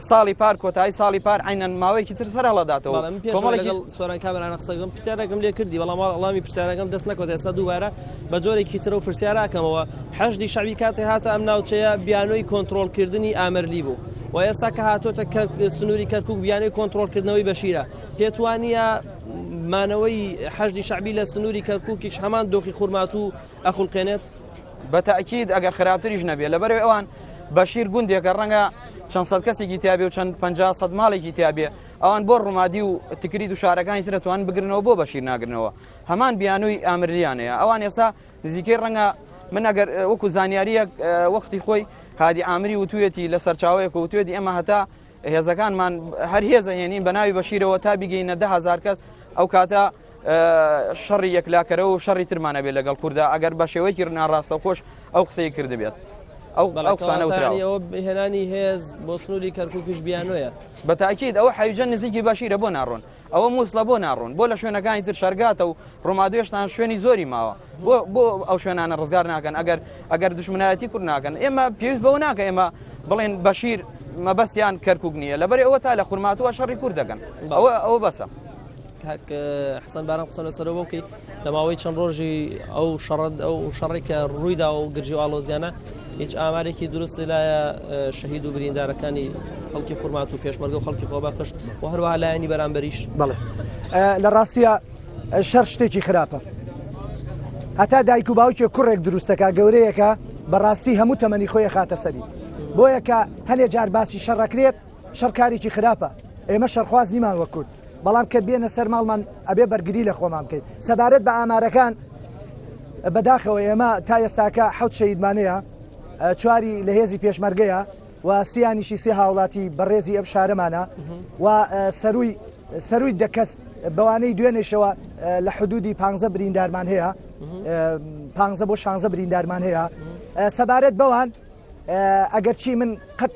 ساڵی پار کۆتایی ساڵی پار عینەن ماوەیەکی تر سەر هەڵەداتەوە. بەڵێ من پێش لەگەڵ سۆران کامەران قسە کردم پرسیارێکم لێ کردی بەڵام وەڵامی پرسیارەکەم دەست نەکەوت ئێستا دووبارە بە جۆرێکی ترەوە پرسیاراکەمەوە حەشدی شەعبی کاتێ هاتە ئەم ناوچەیە بیانۆی کۆنترۆڵکردنی ئامرلی بوو و ئێستا کە هاتۆتە سنووری کەرکک بیانۆی کۆنترۆڵکردنەوەی بەشیرە پێت وانییە مانەوەی حەشدی شەعبی لە سنووری کەرکووکیش هەمان دۆخی خورماتوو ئەخولقێنێت؟ بە تەئکید ئەگەر خراپتریش نەبێت، لەبەرئەوەی ئەوان بەشیر گوندێکە ڕەنگە چەند سەد کەسێکی تیابێ و چەند 50 سەد ماڵێکی تیابێ، ئەوان بۆ ڕومادی و تکریت و شارەکانی تر ئەتوانن بگرنەوە بۆ بەشیر ناگرنەوە؟ هەمان بیانووی ئامرلیان هەیە. ئەوان ئێستا نزیکەی ڕەنگە من ئەگەر وەکو زانیارییەک وەختی خۆی هادی عامری وتوویەتی لە سەرچاوەیەک وتوویەتی ئێمە هەتا هێزەکانمان هەر هێز ئەهێنین بە ناوی بەشیرەوە تا بیگەینە 10هزار کەس ئەو کاتە شەڕی یەکلاکەرەوە و شەڕی ترمان ئەبێت لەگەڵ کوردا ئەگەر بە شێوەیەکی ناڕاستەوخۆش ئەو قسەی کردبێت ئەو ئەو قسانە وتراوە. ئەوە هێنانی هێز بۆ سنووری کەرکووکیش بیانۆیە. بە تاکید ئەوە حەویجە نزیکی بەشیرە بۆ ناڕۆن ئەوە موسڵە بۆ ناڕۆن بۆ لە شوێنەکانی تر شەرگاتە و ڕۆمادوێشتان شوێنی زۆری ماوە بۆ بۆ ئەو شوێنانە ڕزگار ناکەن ئەگەر ئەگەر دشمنایەتی کورد ناکەن ئێمە پێویست بەوە ناکە ئێمە بڵێن بەشیر مەبەستیان کەرکک نییە لەبەر ئەوە تا لە خورماتووە شەڕی کورد دەکەن ئەوە ئەوە بەسە. کاک حەسەن باران قسە لەسەرەوە بکەی لە ماوەی چەند ڕۆژی ئەو شەڕ ئەو شەڕێک کە ڕوویدا و گرژی و ئاڵۆزیانە هیچ ئامارێکی دروست لایە شەهید و بریندارەکانی خەڵکی خورمات و پێشمەرگە و خەڵکی خۆبەخش و هەروەها لایەنی بەرامبەریش بەڵێ لە ڕاستیە شەر شتێکی خراپە هەتا دایک و باوکێک کوڕێک دروستەکە گەورەیەکە بەڕاستی هەموو تەمەنی خۆی خاتە سەری بۆیە کە هەنێ جار باسی شەڕەکرێت شەڕ کارێکی خراپە ئێمە شەڕخواز نیمان وەک کورد بەڵام کە بێنە سەر ماڵمان ئەبێ بەرگری لە خۆمان بکەین سەبارەت بە ئامارەکان بەداخەوە ئێمە تا ئێستاکە حەوت شەهیدمانەیە چواری لە هێزی پێشمەرگەیە و سیانیشی سێ هاوڵاتی بەڕێزی ئەم شارەمانە و سەروی سەروی دە کەس بەوانەی دوێنێشەوە لە حدودی پ بریندارمان هەیە پ بۆ 16 بریندارمان هەیە سەبارەت بەوان ئەگەرچی من قەت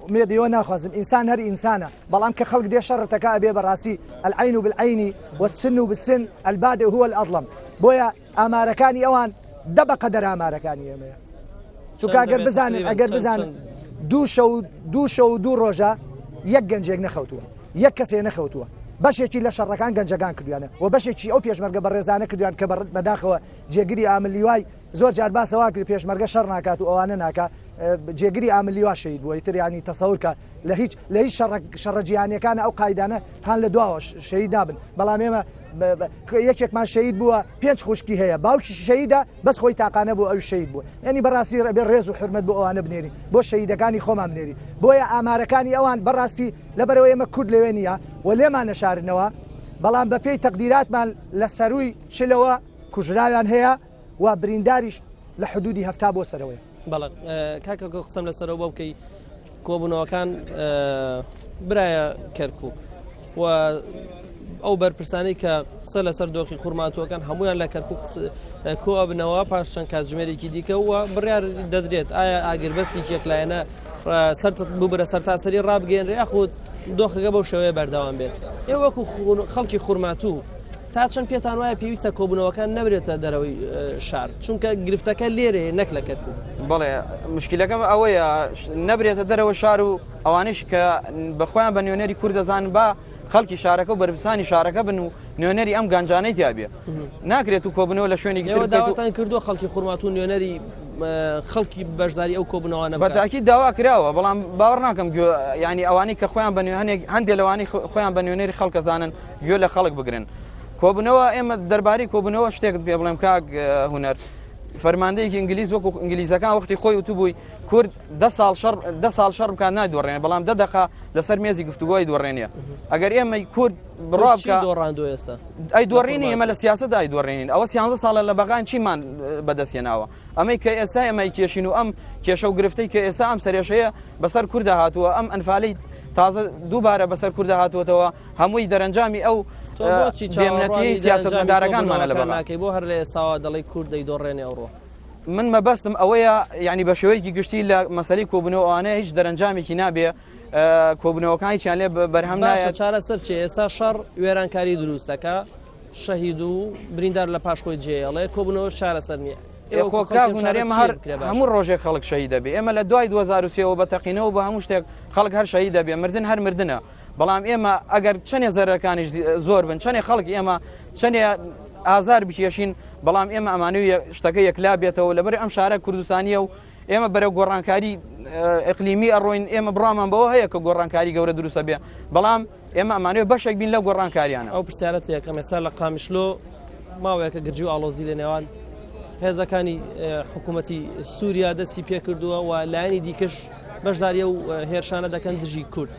ئومێدی ئەوە ناخوازم ئینسان هەر ئینسانە بەڵام کە خەڵک دێ شەڕتەکە ئەبێ بەڕاستی العین بالعین والسن بالسن البادئ هو الأظلم بۆیە ئامارەکانی ئەوان دە بەقەدەر ئامارەکانی ئێمەیە چونکە ئەگەر بزانن ئەگەر بزانن دوو شەو دوو شەو و دوو ڕۆژە یەک گەنجێک نەخەوتووە یەک کەسێ نەخەوتووە بەشێکی لە شەڕەکان گەنجەکان کردویانە و بەشێکی ئەو پێشمەرگە بەڕێزانە کردویان کە بەداخەوە جێگری ئاملیوای زۆر جار باسە وا کرد پێشمەرگە شەڕ ناکات و ئەوانە ناکا جێگری ئامر لیوا شەهید بووە ئیتر یانی تەسەور کە لە هیچ لە هیچ شەڕە شەڕە جیهانیەکانە ئەو قایدانە هان لە دواوە شەهید نابن بەڵام ئێمە یەکێکمان شەهید بووە پێنج خوشکی هەیە باوکی شەهیدە بەس خۆی تاقانە بوو ئەو شەهید بوو یعنی بەڕاستی ڕێبێ ڕێز و حرمەت بۆ ئەوانە بنێرین بۆ شەهیدەکانی خۆمان بنێری بۆیە ئامارەکانی ئەوان بەڕاستی لەبەرەوە ئێمە کورد لەوێ نییە و لێمان نەشارنەوە بەڵام بەپێی تەقدیراتمان لە سەروی چلەوە کوژراویان هەیە و برینداریش لە حدودی هەفتا بۆ سەرەوەیە. بەڵێ کاک کەرکوک قسەم لەسەرەوە بۆ بکەی کۆبوونەوەکان برایە کەرکک و ئەو بەرپرسانی کە قسە لەسەر دۆخی خورماتوەکان هەمویان لە کەرکک کۆ ئەبنەوە پاش چەند کاتژمێرێکی دیکە و بڕیار دەدرێت ئایا ئاگربەستی یەکلایەنە سەر ببرە سەرتاسەری ڕابگەێنرێ یاخود دۆخەکە بەو شێوەیە بەردەوام بێت ئێ وەکو خەڵکی خورماتوو. تا چەند پێتان وایە پێویستە کۆبوونەوەکان نەبرێتە دەرەوەی شار چونکە گرفتەکە لێرەیە نەک لە کەرکوک. بەڵێ مشکلەکەم ئەوەیە نەبرێتە دەرەوە شار و ئەوانش کە بە خۆیان بە نوێنەری کورد دەزانن با خەڵکی شارەکە و بەرپرسانی شارەکە بن و نوێنەری ئەم گەنجانەی تیا بێ ناکرێت و کۆبنەوە لە شوێنێکی تر داواتان کردووە خەڵکی خورماتوو نوێنەری خەڵکی بەشداری ئەو کۆبوونەوانە بە تاکی داوا کراوە بەڵام باوەڕ ناکەم ینی ئەوانەی کە خۆیان بە نوێنێک هەندێک لەوانەی خۆیان بە نوێنەری خەڵکەزانن گوێ لە خەڵک بگرن. کۆبوونەوە ئێمە دەربارەی کۆبوونەوە شتێکت پێ بڵێم کاک هونەر فەرماندەیەکی ئینگلیز وەکو ئینگلیزەکان وەختی خۆی وتبووی کورد دە ساڵ شەڕ دە ساڵ شەڕ بکات نایدۆڕێنێ بەڵام دە دەقە لەسەر مێزی گفتوگۆی دۆڕێنێ ئەگەر ئێمەی کورد بڕوا بکە دۆڕاندۆ ئێستا ئەی دۆڕینی ئێمە لە سیاسەت ئای دۆڕێنین ئەوە سیانزە ساڵە لە بەغان چیمان بەدەستهێناوە ئەمەی کە ئێستا ئێمە کێشین و ئەم کێشە و گرفتەی کە ئێستا ئەم سەرێشەیە بەسەر کووردا هاتووە ئەم ئەنفالی تازە دووبارە بەسەر کووردا هاتووەتەوە هەمووی دەرەنجامی ئەو بێمنەتیی سیاسەتمەدارەکانمانە لە بەغا. ناکەی بۆ هەر لە ئێستاوە دەڵێی کورد دەیدۆڕێنێ ئەوڕۆ؟ من مەبەستم ئەوەیە یانی بە شێوەیەکی گشتی لە مەسەلەی کۆبوونەوە ئەوانە هیچ دەرەنجامێکی نابێ کۆبوونەوەکان هیچیان لێ بەرهەم باشە چارەسەر چیە؟ ئێستا شەڕ وێرانکاری دروست دەکا شەهید و بریندار لە پاش خۆی جێیەڵێ کۆبوونەوەش چارەسەر نییە. ئێ خۆ کاک هونەر ئێمە هەر هەموو ڕۆژێک خەڵک شەهید دەبێ ئێمە لە دوای 2003 ەوە بە تەقینەوە بە هەموو شتێک خەڵک هەر شەهید دەبێ مردن هەر مردنە بەڵام ئێمە ئەگەر چەنێ زەرەرەکانیش زۆر بن چەنێ خەڵک ئێمە چەنێ ئازار بکێشین بەڵام ئێمە ئەمانەوێ شتەکە یەکلا بێتەوە لەبەر ئەم شارە کوردستانیە و ئێمە بەرەو گۆڕانکاری ئەقلیمی ئەڕۆین ئێمە بڕامان بەوە هەیە کە گۆڕانکاری گەورە دروستە بێ بەڵام ئێمە ئەمانەوێ بەشێک بین لەو گۆڕانکاریانە. ئەو پرسیارەت یەکەم ئێستا لە قامیشلۆ ماوەیەکە گرژی و ئاڵۆزی لە نێوان هێزەکانی حکوومەتی سووریا دەستی پێکردووە و لایەنی دیکەش بەشداری ئەو هێرشانە دەکەن دژی کورد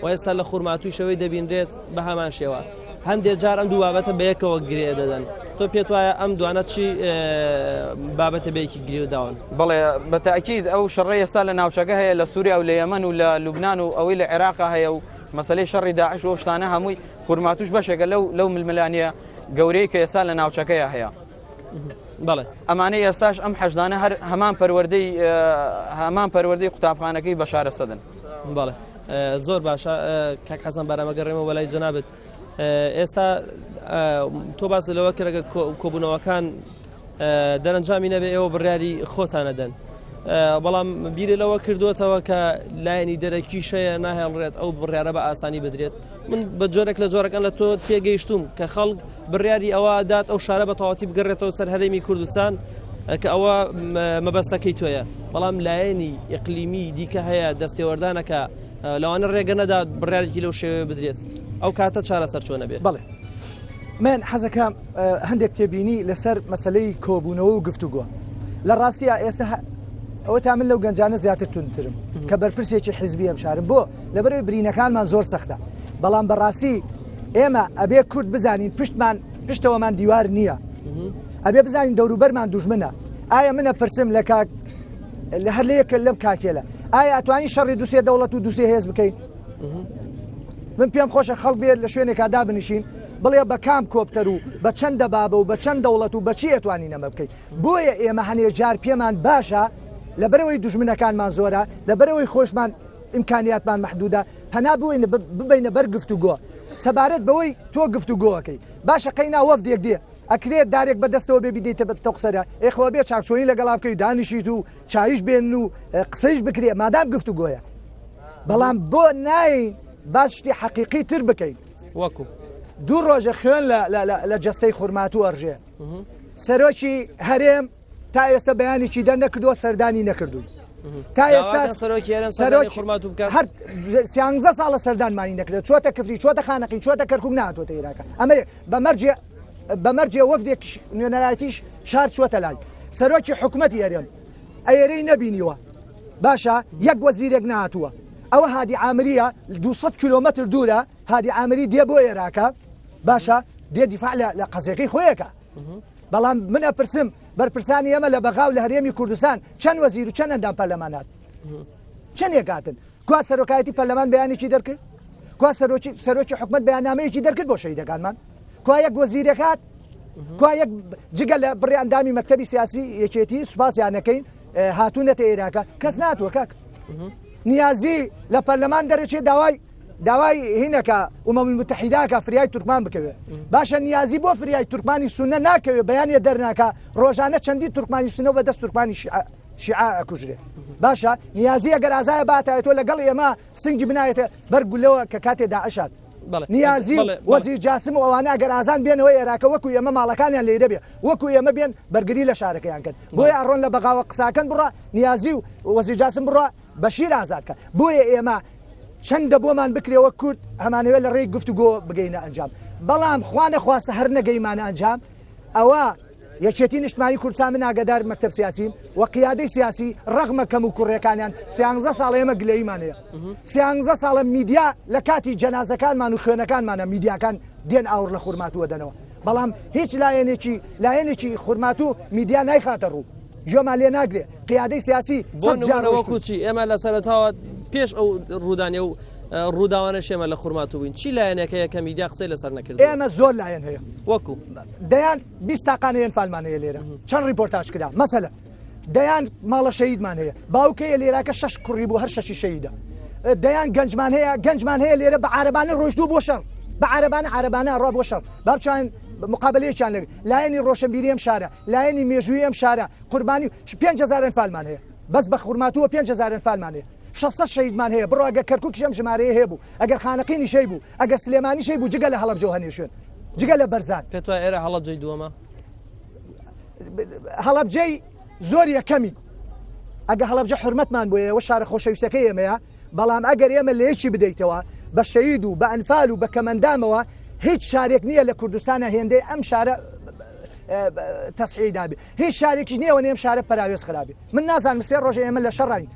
و ئێستا لە خورماتوویشەوەی دەبینرێت بە هەمان شێوە هەندێک جار ئەم دوو بابەتە بەیەکەوە گرێ دەدەن تۆ پێت وایە ئەم دوانە چی بابەتە بەیەکی گرێ داون؟ بەڵێ بە تاکید ئەو شەڕەی ئێستا لە ناوچەکە هەیە لە سووریا و لە یەمەن و لە لوبناان و ئەوەی لە عێراقا هەیە و مەسەلەی شەڕی داعش و ئەو شتانە هەمووی خورماتوش بەشێکە لەو لەو ململانیە گەورەی کە ئێستا لە ناوچەکەیە هەیە. بەڵێ. ئەمانەی ئێستاش ئەم حەشدانە هەر هەمان پەروەردەی هەمان پەروەردەی قوتابخانەکەی بەشار ئەسەدن. بەڵێ زۆر باشە کاک حەسەن بارام ئەگەڕێمەوە بەلای جەنابت ئێستا تۆ باس لەوە کرد کۆبوونەوەکان دەرەنجامی نەبێ ئێوە بڕیاری خۆتان ئەدەن بەڵام بیرێ لەوە کردووەتەوە کە لایەنی دەرەکیش هەیە ناهێڵرێت ئەو بڕیارە بە ئاسانی بدرێت من بە جۆرێک لە جۆرەکان لە تۆ تێگەیشتوم کە خەڵک بڕیاری ئەوە دات ئەو شارە بە تەواتی بگەڕێتەوە سەر هەرێمی کوردستان کە ئەوە مەبەستەکەی تۆیە بەڵام لایەنی ئیقلیمی دیکە هەیە دەستێوەردانەکە لەوانە ڕێگە نەدات بڕیارێکی لەو شێوەیە بدرێت ئەو کاتە چارەسەر چۆنە بێ؟ بەڵێ من حەزەکەم هەندێک تێبینی لەسەر مەسلەی کۆبوونەوە و گفتوگۆ لە ڕاستیە ئێستا ئەوە تا من لەو گەنجانە زیاتر توندترم کە بەرپرسێکی حیزبی ئەم شارم بۆ لەبەرەوەی برینەکانمان زۆر سەختە بەڵام بەڕاستی ئێمە ئەبێ کورد بزانین پشتمان پشتەوەمان دیوار نییە ئەبێ بزانین دەوروبەرمان دوژمنە ئایا منە پرسم لە کاک لە هەر لەیەکە لەم کاکێلە ئایا ئەتوانی شەڕی دوسێ دەوڵەت و دوسێ هێز بکەین من پێم خۆشە خەڵک بێت لە شوێنێکا دابنیشین بڵێ بە کام کۆپتەر و بە چەند دەبابە و بە چەند دەوڵەت و بەچی ئەتوانین ئەمە بکەین بۆیە ئێمە هەنێ جار پێمان باشە لەبەرەوەی دوژمنەکانمان زۆرە لەبەرەوەی خۆشمان ئیمکانیاتمان مەحدودە پەنا بووین ببینە بەر گفتوگۆ سەبارەت بەوەی تۆ گفتوگۆەکەی باشە قەینا وەفدێک دێ ئەکرێت دارێک بە دەستەوە بێ بیدەیتە بە تەقسەرە ئێ خۆ بێ چاکچۆنی لەگەڵا بکەی دانیشیت و چایش بێن و قسەیش بکرێ مادام گفتوگۆیە بەڵام بۆ ناین باس شتی حەقیقی تر بکەین وەکو دوو ڕۆژە خوێن لە جەستەی خورماتوو ئەڕژێ سەرۆکی هەرێم تا ئێستا بەیانێکی دەر نەکردووە سەردانی نەکردووی تا ئێستا سەرۆکی خورماتوو بکات هەر سیانزە ساڵە سەردانمانی نەکرێت چۆتە کفری چۆتە خانەقین چۆتە کەرکوک نهاتۆتە ئێراکە ئەمە بە مەرجێ بە مەرجێ وەفدێک نوێنەرایەتیش شار چووەتە لای سەرۆکی حکومەتی هەرێم ئەیەرەی نەبینیوە باشە یەک وەزیرێک نهاتووە ئەوە هادی عامریە 200 کیلۆمەتر دوورە هادی عامری دێ بۆ ئێراکە باشە دێ دیفاع لە قەزیەکەی خۆیەکە بەڵام من ئەپرسم بەرپرسانی ئێمە لە بەغا و لە هەرێمی کوردستان چەند وەزیر و چەند ئەندام پەرلەمانات چەندێک هاتن کوا سەرۆکایەتی پەرلەمان بەیانێکی دەرکرد کوا سەرۆکی سەرۆکی حکومت بەیاننامەیەکی دەرکرد بۆ شەهیدەکانمان کوا یەک وەزیرێک هات کوا یەک جگە لە بڕی ئەندامی مەکتەبی سیاسی یەکێتی سوپاسیانەکەین هاتوونەتە ئێراکە کەس ناتوە کاک نیازی لە پەرلەمان دەرەچێ داوای داوای هینەکە ئومەم المتحیداکە فریای تورکمان بکەوێ باشە نیازی بۆ فریای تورکمانی سونە ناکەوێ بەیانە دەرناکە ڕۆژانە چەندی تورکمانی سونە بە دەست تورکمانی شیعە ئەکوژرێ باشە نیازی ئەگەر ئازایە باتایەتەوە لەگەڵ ئێمە سنگی بنایەتە بەر گولەوە کە کاتێ داعشات نیازی و وەزیر جاسم و ئەوانە ئەگەر ئازان بێنەوە ئێراکە وەکو ئێمە ماڵەکانیان لێرە بێ وەکو ئێمە بێن بەرگری لە شارەکەیان کەن بۆیە ئەڕۆن لە بەغاوە قساکەن بڕە نیازی و وەزیر جاسم بڕە بەشیر ئازاد کە بۆیە ئێمە چەندە بۆمان بکرێ وەک کورد هەمانەوێت لە ڕێی گفتوگۆ بگەینە ئەنجام بەڵام خوا نەخواستە هەر نەگەیمانە ئەنجام ئەوە یەکێتی نیشتمانی کوردستان من ئاگادار مەکتەب سیاسیم و قیادەی سیاسی ڕەغمە کەم و کوڕیەکانیان سیانزە ساڵە ئێمە گلەییمان هەیە سیانزە ساڵە میدیا لە کاتی جەنازەکانمان و خوێنەکانمانە میدیاکان دێن ئاوڕ لە خورماتووە دەنەوە بەڵام هیچ لایەنێکی لایەنێکی خورماتوو میدیا نایخاتە ڕوو گوێمان لێ ناگرێ قیادەی سیاسی بۆ نمونە وەکو چی ئێمە لە سەرەتاوە پێش ئەو ڕوودانی و ڕووداوانە شێمە لە خورماتوو بووین چی لایەنێک هەیە کە میدیا قسەی لەسەر نەکرد ئێمە زۆر لایەن هەیە وەکو دەیان 20 تاقانە ئەنفالمان هەیە لێرە چەند ڕیپۆرتاج کرا مەسەلە دەیان ماڵە شەهیدمان هەیە باوکەیە لێراکە شەش کوڕی بوو هەر شەشی شەهیدە دەیان گەنجمان هەیە گەنجمان هەیە لێرە بە عارەبانە ڕۆشتوو بۆ شەڕ بە عارەبانە عارەبانە ڕا بۆ شەڕ بابچان مقابلەیەکیان لەگەڵ لایەنی ڕۆشنبیری ئەم شارە لایەنی مێژووی ئەم شارە قوربانی 5000 ئەنفالمان هەیە بەس بە خورماتووە 5000 ئەنفالمان هەیە 600 شەهیدمان هەیە بڕۆ ئەگەر کەرکووکیش ئەم ژمارەیە هەبوو ئەگەر خانەقینیش هەیبوو ئەگەر سلێمانیش هەیبوو جگە لە هەڵەبجە و هەنێ شوێن جگە لە بەرزان. پێت وایە ئێرە هەڵەبجەی دووەمە؟ هەڵەبجەی زۆر یەکەمی ئەگە هەڵەبجە حرمەتمان بۆ ئێوە شارە خۆشەویستەکەی ئێمەیە بەڵام ئەگەر ئێمە لە یەکی بدەیتەوە بە شەهید و بە ئەنفال و بە کەمەندامەوە هیچ شارێک نییە لە کوردستانە هێندەی ئەم شارە تەسحی دابێ هیچ شارێکیش نییە ئەوەنەی ئەم شارە پەراوێز خرابێ من نازانم سێ ڕۆژە ئێمە لە شەڕین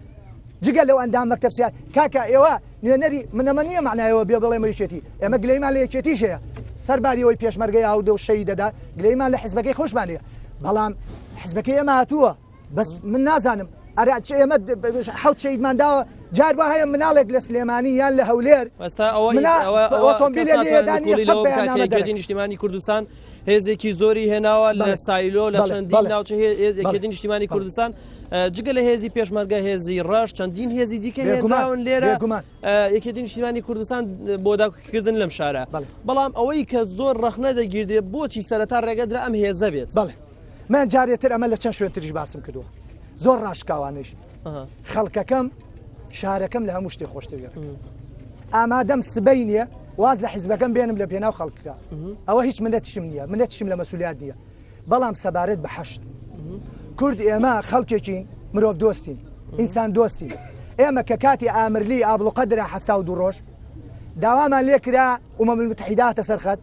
جگە لەو ئەندام مەکتەب سیا کاکە ئێوە نوێنەری منەمە نییە معنایەوە بێ بڵێمە یەکێتی ئێمە گلەیمان لە یەکێتیش هەیە سەرباری ئەوەی پێشمەرگەی ئاودە و شەهید دەدا گلەیمان لە حزبەکەی خۆشمان هەیە بەڵام حزبەکەی ئێمە هاتووە بەس من نازانم ئەرا چ ئێمە حەوت شەهیدمان داوە جار وا هەیە مناڵێک لە سلێمانی یان لە هەولێر ئێستا ئەوە ئۆتۆمبیلێ لێدانی یەکێتی نیشتیمانی کوردستان هێزێکی زۆری هێناوە لە سایلۆ لە چەندین ناوچە یەکێتی نیشتیمانی کوردستان جگە لە هێزی پێشمەرگە هێزی ڕەش چەندین هێزی دیکە هێنراون لێرە یەکێتی نیشتیمانی کوردستان بۆ داکۆکیکردن لەم شارە بەڵام ئەوەی کە زۆر ڕەخنە دەگیردرێت بۆچی سەرەتا ڕێگەدرا ئەم هێزە بێت بەڵێ من جارێتر ئەمە لە چەند شوێن تریش باسم کردووە زۆر ڕاشکاوانەیش خەڵکەکەم شارەکەم لە هەموو شتێ خۆشتر گەڕێک ئامادەم سبەی نییە واز لە حیزبەکەم بێنم لە پێناو خەڵکەکە ئەوە هیچ منەتیشم نییە منەتیشم لە مەسولیات نییە بەڵام سەبارەت بە حەشد کورد ئێمە خەڵکێکین مرۆڤ دۆستین ئینسان دۆستین ئێمە کە کاتی ئامرلی ئابڵوقە درا 72 ڕۆژ داوامان لێکرا ئومەم المتحیداتە سەرخەت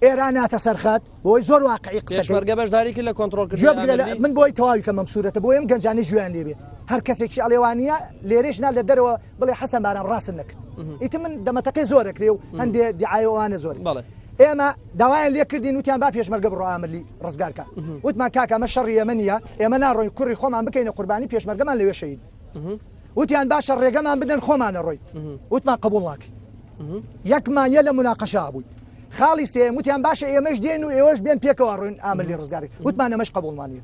ئێران هاتە سەرخەت بۆی زۆر واقعی قسە پێشمەرگە بەشداری کرد لە کۆنترۆڵکردنی گوێ بگرە لە ئامرلی. من بۆی تەواوی کەم ئەم سوورەتە بۆ ئەم گەنجانەی گوێیان لێ بێ هەر کەسێکی ئەڵێ وا نییە لێرەیش نا لە دەرەوە بڵێ حەسەن بارام ڕاستت نەکرد ئیتر من دەمەتەقێ زۆر ئەکرێ و هەندێ دیعایە و ئەوانە زۆر بەڵێ. ئێمە داوایان لێ کردین وتیان با پێشمەرگە بڕۆ ئامرلی ڕزگار کە وتمان کاکە ئەمە شەڕی ئێمە نییە ئێمە ناڕۆین کوڕی خۆمان بکەینە قوربانی پێشمەرگەمان لەوێ شەهید وتیان باشە ڕێگەمان بدەن خۆمان ئەڕۆین وتمان قبوڵ ناکەین یەک مانیە لە مناقەشە بووین خاڵی سێیەم وتیان باشە ئێمەش دێن و ئێوەش بێن پێکەوە ڕوین ئاملی ڕزگاری وتمان ئەمەش قبوڵمان نیە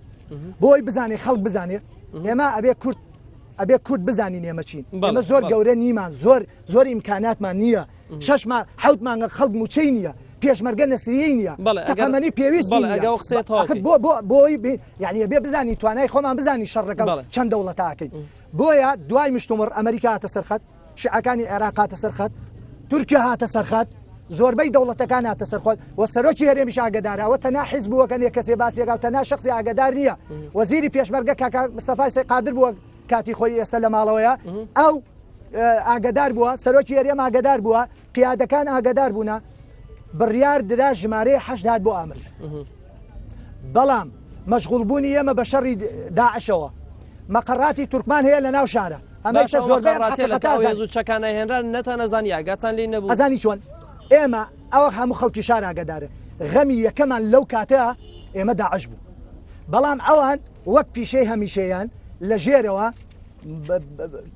بۆی بزانێ خەڵک بزانێ ئێمە ئەبێ کورد ئەبێ کورد بزانین ئێمە چین ئێمە زۆر گەورە نیمان زۆر زۆر ئیمکاناتمان نییە شش ما حوت مانگە خەڵک موچەی نییە پێشمەرگە نەسریەی نییە تەقەمەنی پێویست بۆ بۆ بۆی یعنی بێ بزانی توانای خۆمان بزانی شەڕ لەگەڵ چەند دەوڵەتاکەین بۆیە دوای مشتومڕ ئەمریکا هاتە سەرخەت شیعەکانی عێراق هاتە سەر خەت، تورکیا هاتە سەر خەت، زۆربەی دەوڵەتەکان هاتە سەر خۆت و سەرۆکی هەرێمیش ئاگەدارە ئەوە تەنها حیزب بووە نیە کەسێ باسیەکە و تەنها شخصی ئاگەدار نییە وەزیری پێشمەرگە کاکا مستەفای سەی قادر بووە کاتی خۆی ئێستا لە ماڵەوەیە ئەو ئاگەدار بووە سەرۆکی هەرێم ئاگەدار بووە قیادەکان ئاگەدار بوونە بڕیار درا ژمارەی حەشد هات بۆ ئامر بەڵام مەشغوڵبوونی ئێمە بە شەڕی داعشەوە مەقەڕاتی تورکمان هەیە لە ناو شارە ئەمەیشە زۆربەیان حەقیقەتە ئەو هێز و چەکانە هێنران نەتانەزانی ئاگاتان لێی نەبوو ئەزانی چۆن ئێمە ئەوە هەموو خەڵکی شار ئاگادارە غەمی یەکەمان لەو کاتە ئێمە داعش بوو بەڵام ئەوان وەک پیشەی هەمیشەیان لە ژێرەوە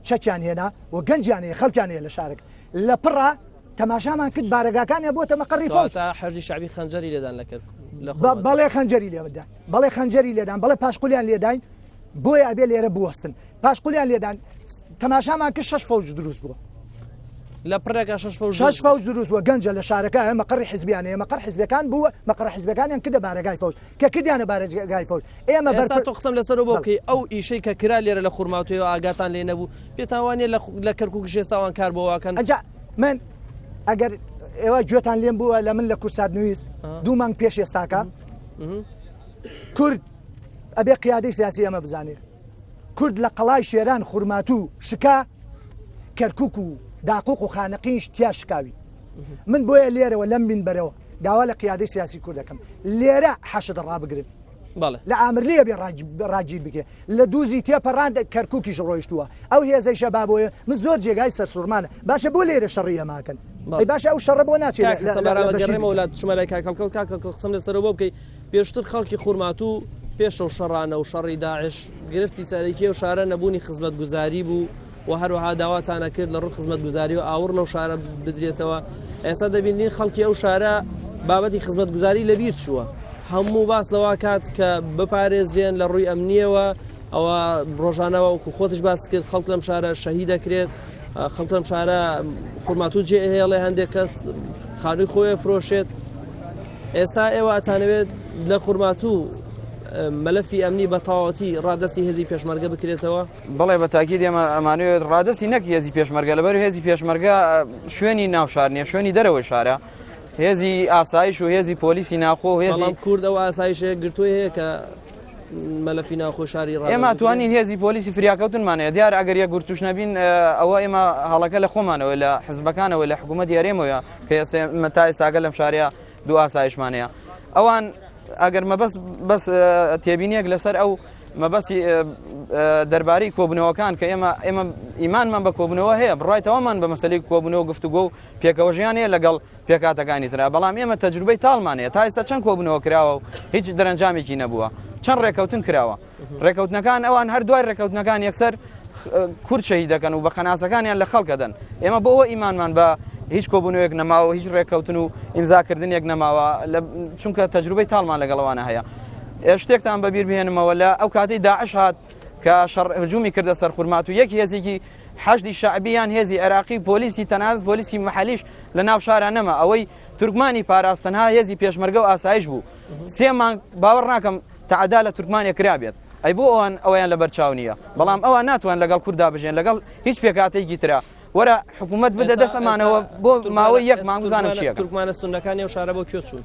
چەکیان هێنا و گەنجیان هەیە خەڵکیان هەیە لە شارەکە لە پڕا تەماشامان کرد بارەگاکانیان بۆتە مەقەڕی فەوج. کەواتە حەشدی شەعبی خەنجەری لێدان لە کەرکوک لە خۆمەوە. بەڵێ خەنجەری لێدان بەڵێ خەنجەری لێدان بەڵێ پاشقولیان لێداین بۆیە ئەبێ لێرە بوەستن پاشقولیان لێدان تەماشامان کرد شەش فەوج دروست بووە. لە پڕێکا شەش فەوج شەش فەوج دروست بووە گەنجە لە شارەکە هەیە مەقەڕی حزبیان هەیە مەقەڕ حزبەکان بووە مەقەڕ حزبەکانیان کردە بارەگای فەوج کە کردیانە بارەگای فەوج ئێمە ئێستا تۆ قسەم لەسەر بۆ بکەی ئەو ئیشەی کە کرا لێرە لە خورماتووەوە ئاگاتان لێ نەبوو پێتان وانە لە کەرکووکیش ئێستا ئەوان کار بۆ واکەن ئەجا من ئەگەر ئێوە گوێتان لێم بووە لە من لە کورسات نوویست دوو مانگ پێش ئێستاکە کورد ئەبێ قیادەی سیاسی ئەمە بزانێ کورد لە قەڵای شێران خورماتوو شکا کەرکک و داقوق و خانەقینش تیا شکاوی من بۆیە لێرەوە لەم مینبەرەوە داوا لە قیادەی سیاسی کورد دەکەم لێرە حەشد ڕابگرن لە ئامرلیە بێ ڕاگیر بکرێ لە دووزی تێپەڕاند کەرکوکیش ڕۆیشتووە ئەو هێزەیشە با بۆیە من زۆر جێگای سەرسوڕمانە باشە بۆ لێرە شەڕی ئەماکەن ئەی باشە ئەو شەڕە بۆ ناچێت کاک حەسەن بارام ئەگەڕێمەوە لات بچمە لای کاک هەڵکەوت کاک هەڵکەوت قسەم لەسەرەوە بۆ بکەی پێشتر خەڵکی خورماتوو پێش ئەو شەڕانە و شەڕی داعش گرفتی سەرەکی ئەو شارە نەبوونی خزمەتگوزاری بوو و هەروەها داواتان ئەکرد لە ڕووی خزمەتگوزاریەوە ئاوڕ لەو شارە بدرێتەوە، ئێستا دەبینین خەڵکی ئەو شارە بابەتی خزمەتگوزاری لەبیر چووە، هەموو باس لەوە کات کە بپارێزرێن لە ڕووی ئەمنیەوە، ئەوە ڕۆژانە وەکو خۆتش باست کرد خەڵک لەم شارە شەهید دەکرێت، خەڵک لەم شارە خورماتوو جێ ئەهێڵێ، هەندێک کەس خانووی خۆی ئەفرۆشێت. ئێستا ئێوە ئەتانەوێت لە خورماتوو مەلەفی ئەمنی بە تەواوەتی ڕادەستی هێزی پێشمەرگە بکرێتەوە؟ بەڵێ بە تاکید ئێمە ئەمانەوێت ڕادەستی نەک هێزی پێشمەرگە لەبەر هێزی پێشمەرگە شوێنی ناو شار نیە شوێنی دەرەوەی شارە هێزی ئاسایش و هێزی پۆلیسی ناخۆ و هێزی بەڵام کورد ئەو ئاسایشەیە گرتووی هەیە کە مەلەفی ناوخۆی شاری ڕادەست ئێمە بکرێت؟ توانین هێزی پۆلیسی فریاکەوتنمان هەیە دیار ئەگەر یەکگرتووش نەبین ئەوە ئێمە هەڵەکە لە خۆمانەوە لە حزبەکانەوە لە حکوومەتی هەرێمەوە کە ئێستا ئێمە تا ئێستاکە لەم شارەیە دوو ئاسایشمان هەیە ئەوان ئەگەر مەبەست بەس تێبینیەک لەسەر ئەو مەبەستی دەربارەی کۆبوونەوەکان کە ئێمە ئێمە ئیمانمان بە کۆبوونەوە هەیە بڕای تەوامان بە مەسەلەی کۆبوونەوە گفتوگۆ و پێکەوە ژیان هەیە لەگەڵ پێکهاتەکانی ترا بەڵام ئێمە تەجروبەی تاڵمان هەیە تا ئێستا چەند کۆبوونەوە کراوە و هیچ دەرەنجامێکی نەبووە چەند ڕێکەوتن کراوە ڕێکەوتنەکان ئەوان هەر دوای ڕێکەوتنەکان یەکسەر کورد شەهید دەکەن و بە قەناسەکانیان لە خەڵک ئەدەن ئێمە بۆ ئەوە ئیمانمان بە هیچ کۆبوونەوەیەک نەماوە هیچ ڕێککەوتن و ئیمزاکردنێک نەماوە چونکە تەجروبەی تاڵمان لەگەڵ ئەوانە هەیە شتێکتان بەبیر بهێنمەوە لە ئەو کاتەی داعش هات کە شەڕ هجومی کردە سەر خورمات و یەک هێزێکی حەشدی شەعبی یان هێزی عێراقی و پۆلیسی تەنانەت پۆلیسی محەلیش لە ناو شارا نەما ئەوەی تورکمانی پاراست تەنها هێزی پێشمەرگە و ئاسایش بوو سێ مانگ باوەڕ ناکەم تەعەدا لە تورکمانێک کرابێت ئەی بۆ ئەوان ئەوەیان لەبەر چاو نییە بەڵام ئەوان ناتوان لەگەڵ کوردا بژێن لەگەڵ هیچ پێکهاتەیەکی ترا وەرە حکوومەت بدە دەست ئەمانەوە بۆ ماوەی یەک مانگ بزانم چییە تورکمانە سوننەکانی ئەو شارە بۆ کوێ چوون؟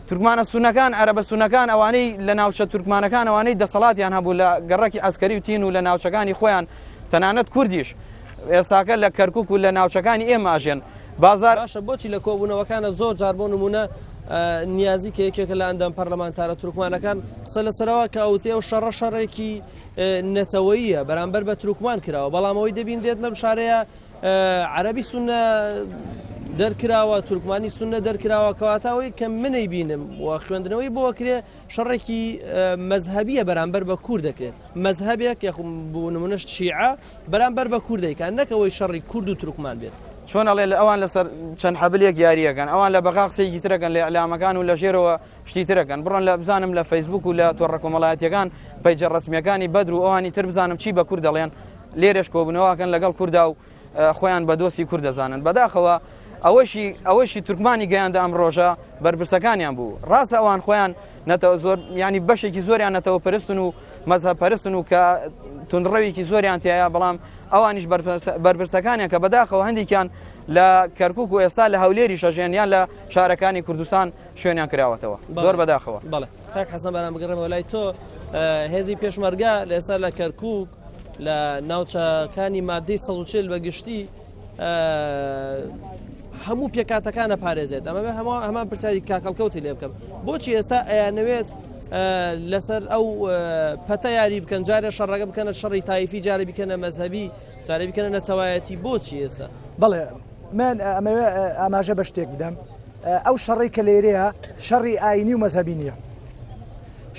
تورکمانە سوننەکان، عەرەبە سوننەکان، ئەوانەی لە ناوچە تورکمانەکان ئەوانەی دەسەڵاتیان هەبوو لە گەڕەکی عەسکەری و تین و لە ناوچەکانی خۆیان تەنانەت کوردیش ئێستاکە لە کەرکوک و لە ناوچەکانی ئێمە ئەژێن بازار باشە بۆچی لە کۆبوونەوەکانە زۆر جار بۆ نموونە نیازی کە یەکێکە لە ئەندام پەرلەمانتارە تورکمانەکان قسە لەسەرەوە کە ئەوتێ ئەو شەڕە شەڕێکی نەتەوەییە بەرامبەر بە تورکمان کراوە بەڵام ئەوەی دەبینرێت لەم شارەیە عەرەبی سونە دەرکراوە تورکمانی سونە دەرکراوە کەواتە ئەوەی کە منەی بینم و خوێندنەوەی بۆ کرێ شەڕێکی مەزهەبیە بەرامبەر بە کورد دەکرێت مەزهەبێک یاخود بۆ نمونەش شیعە بەرامبەر بە کورد دەیکات نەک ئەوەی شەڕی کورد و تورکمان بێت. چۆن ئەڵێ ئەوان لەسەر چەند حەبلێک یاریەکەن ئەوان لە بەغا قسەیەکی ترەکەن لە ئیعلامەکان و لە ژێرەوە شتی ترەکەن بڕۆن لە بزانم لە فەیسبوک و لە تۆڕە کۆمەڵایەتیەکان پەیجە ڕەسمیەکانی بەدر و ئەوانی تر بزانم چی بە کورد دەڵێن لێرەش کۆبوونەوەکەن لەگەڵ کوردا و خۆیان بە دۆستی کورد دەزانن بەداخەوە ئەوەشی ئەوەشی تورکمانی گەیاندە ئەم ڕۆژە بەرپرسەکانیان بوو ڕاستە ئەوان خۆیان نەتەوە زۆر ینی بەشێکی زۆریان نەتەوە پەرستن و مەزهەب پەرستن و کە توندڕەوێکی زۆریان تایە بەڵام ئەوانیش بەرپرسەکانیان کە بەداخەوە هەندێکیان لە کەرکک و ئێستا لە هەولێری شەژێن یان لە شارەکانی کوردستان شوێنیان کراوەتەوە زۆر بەداخەوە. بەڵێ کاک حەسەن باران بگەڕێمەوە لای تۆ هێزی پێشمەرگە لە ئێستا لە کەرکک لە ناوچەکانی مادەی 140 بە گشتی هەموو پێکاتەکانە پارێزێت ئەمە هەموو هەمان پرسیاری کاکەڵکەوتی لێ بکەم بۆچی ئێستا ئەیانەوێت لەسەر ئەو پەتە یاری بکەن جارێ شەڕەکە بکەنە شەڕی تایفی جارە بیکەنە مەزهبی جارێ بیکەنە نەتەوایەتی بۆچی ئێستا بەڵێ من ئەمەوێ ئاماژە بە شتێک بدەم ئەو شەڕەی کە لێرەیە شەڕی ئاینی و مەزهەبی نییە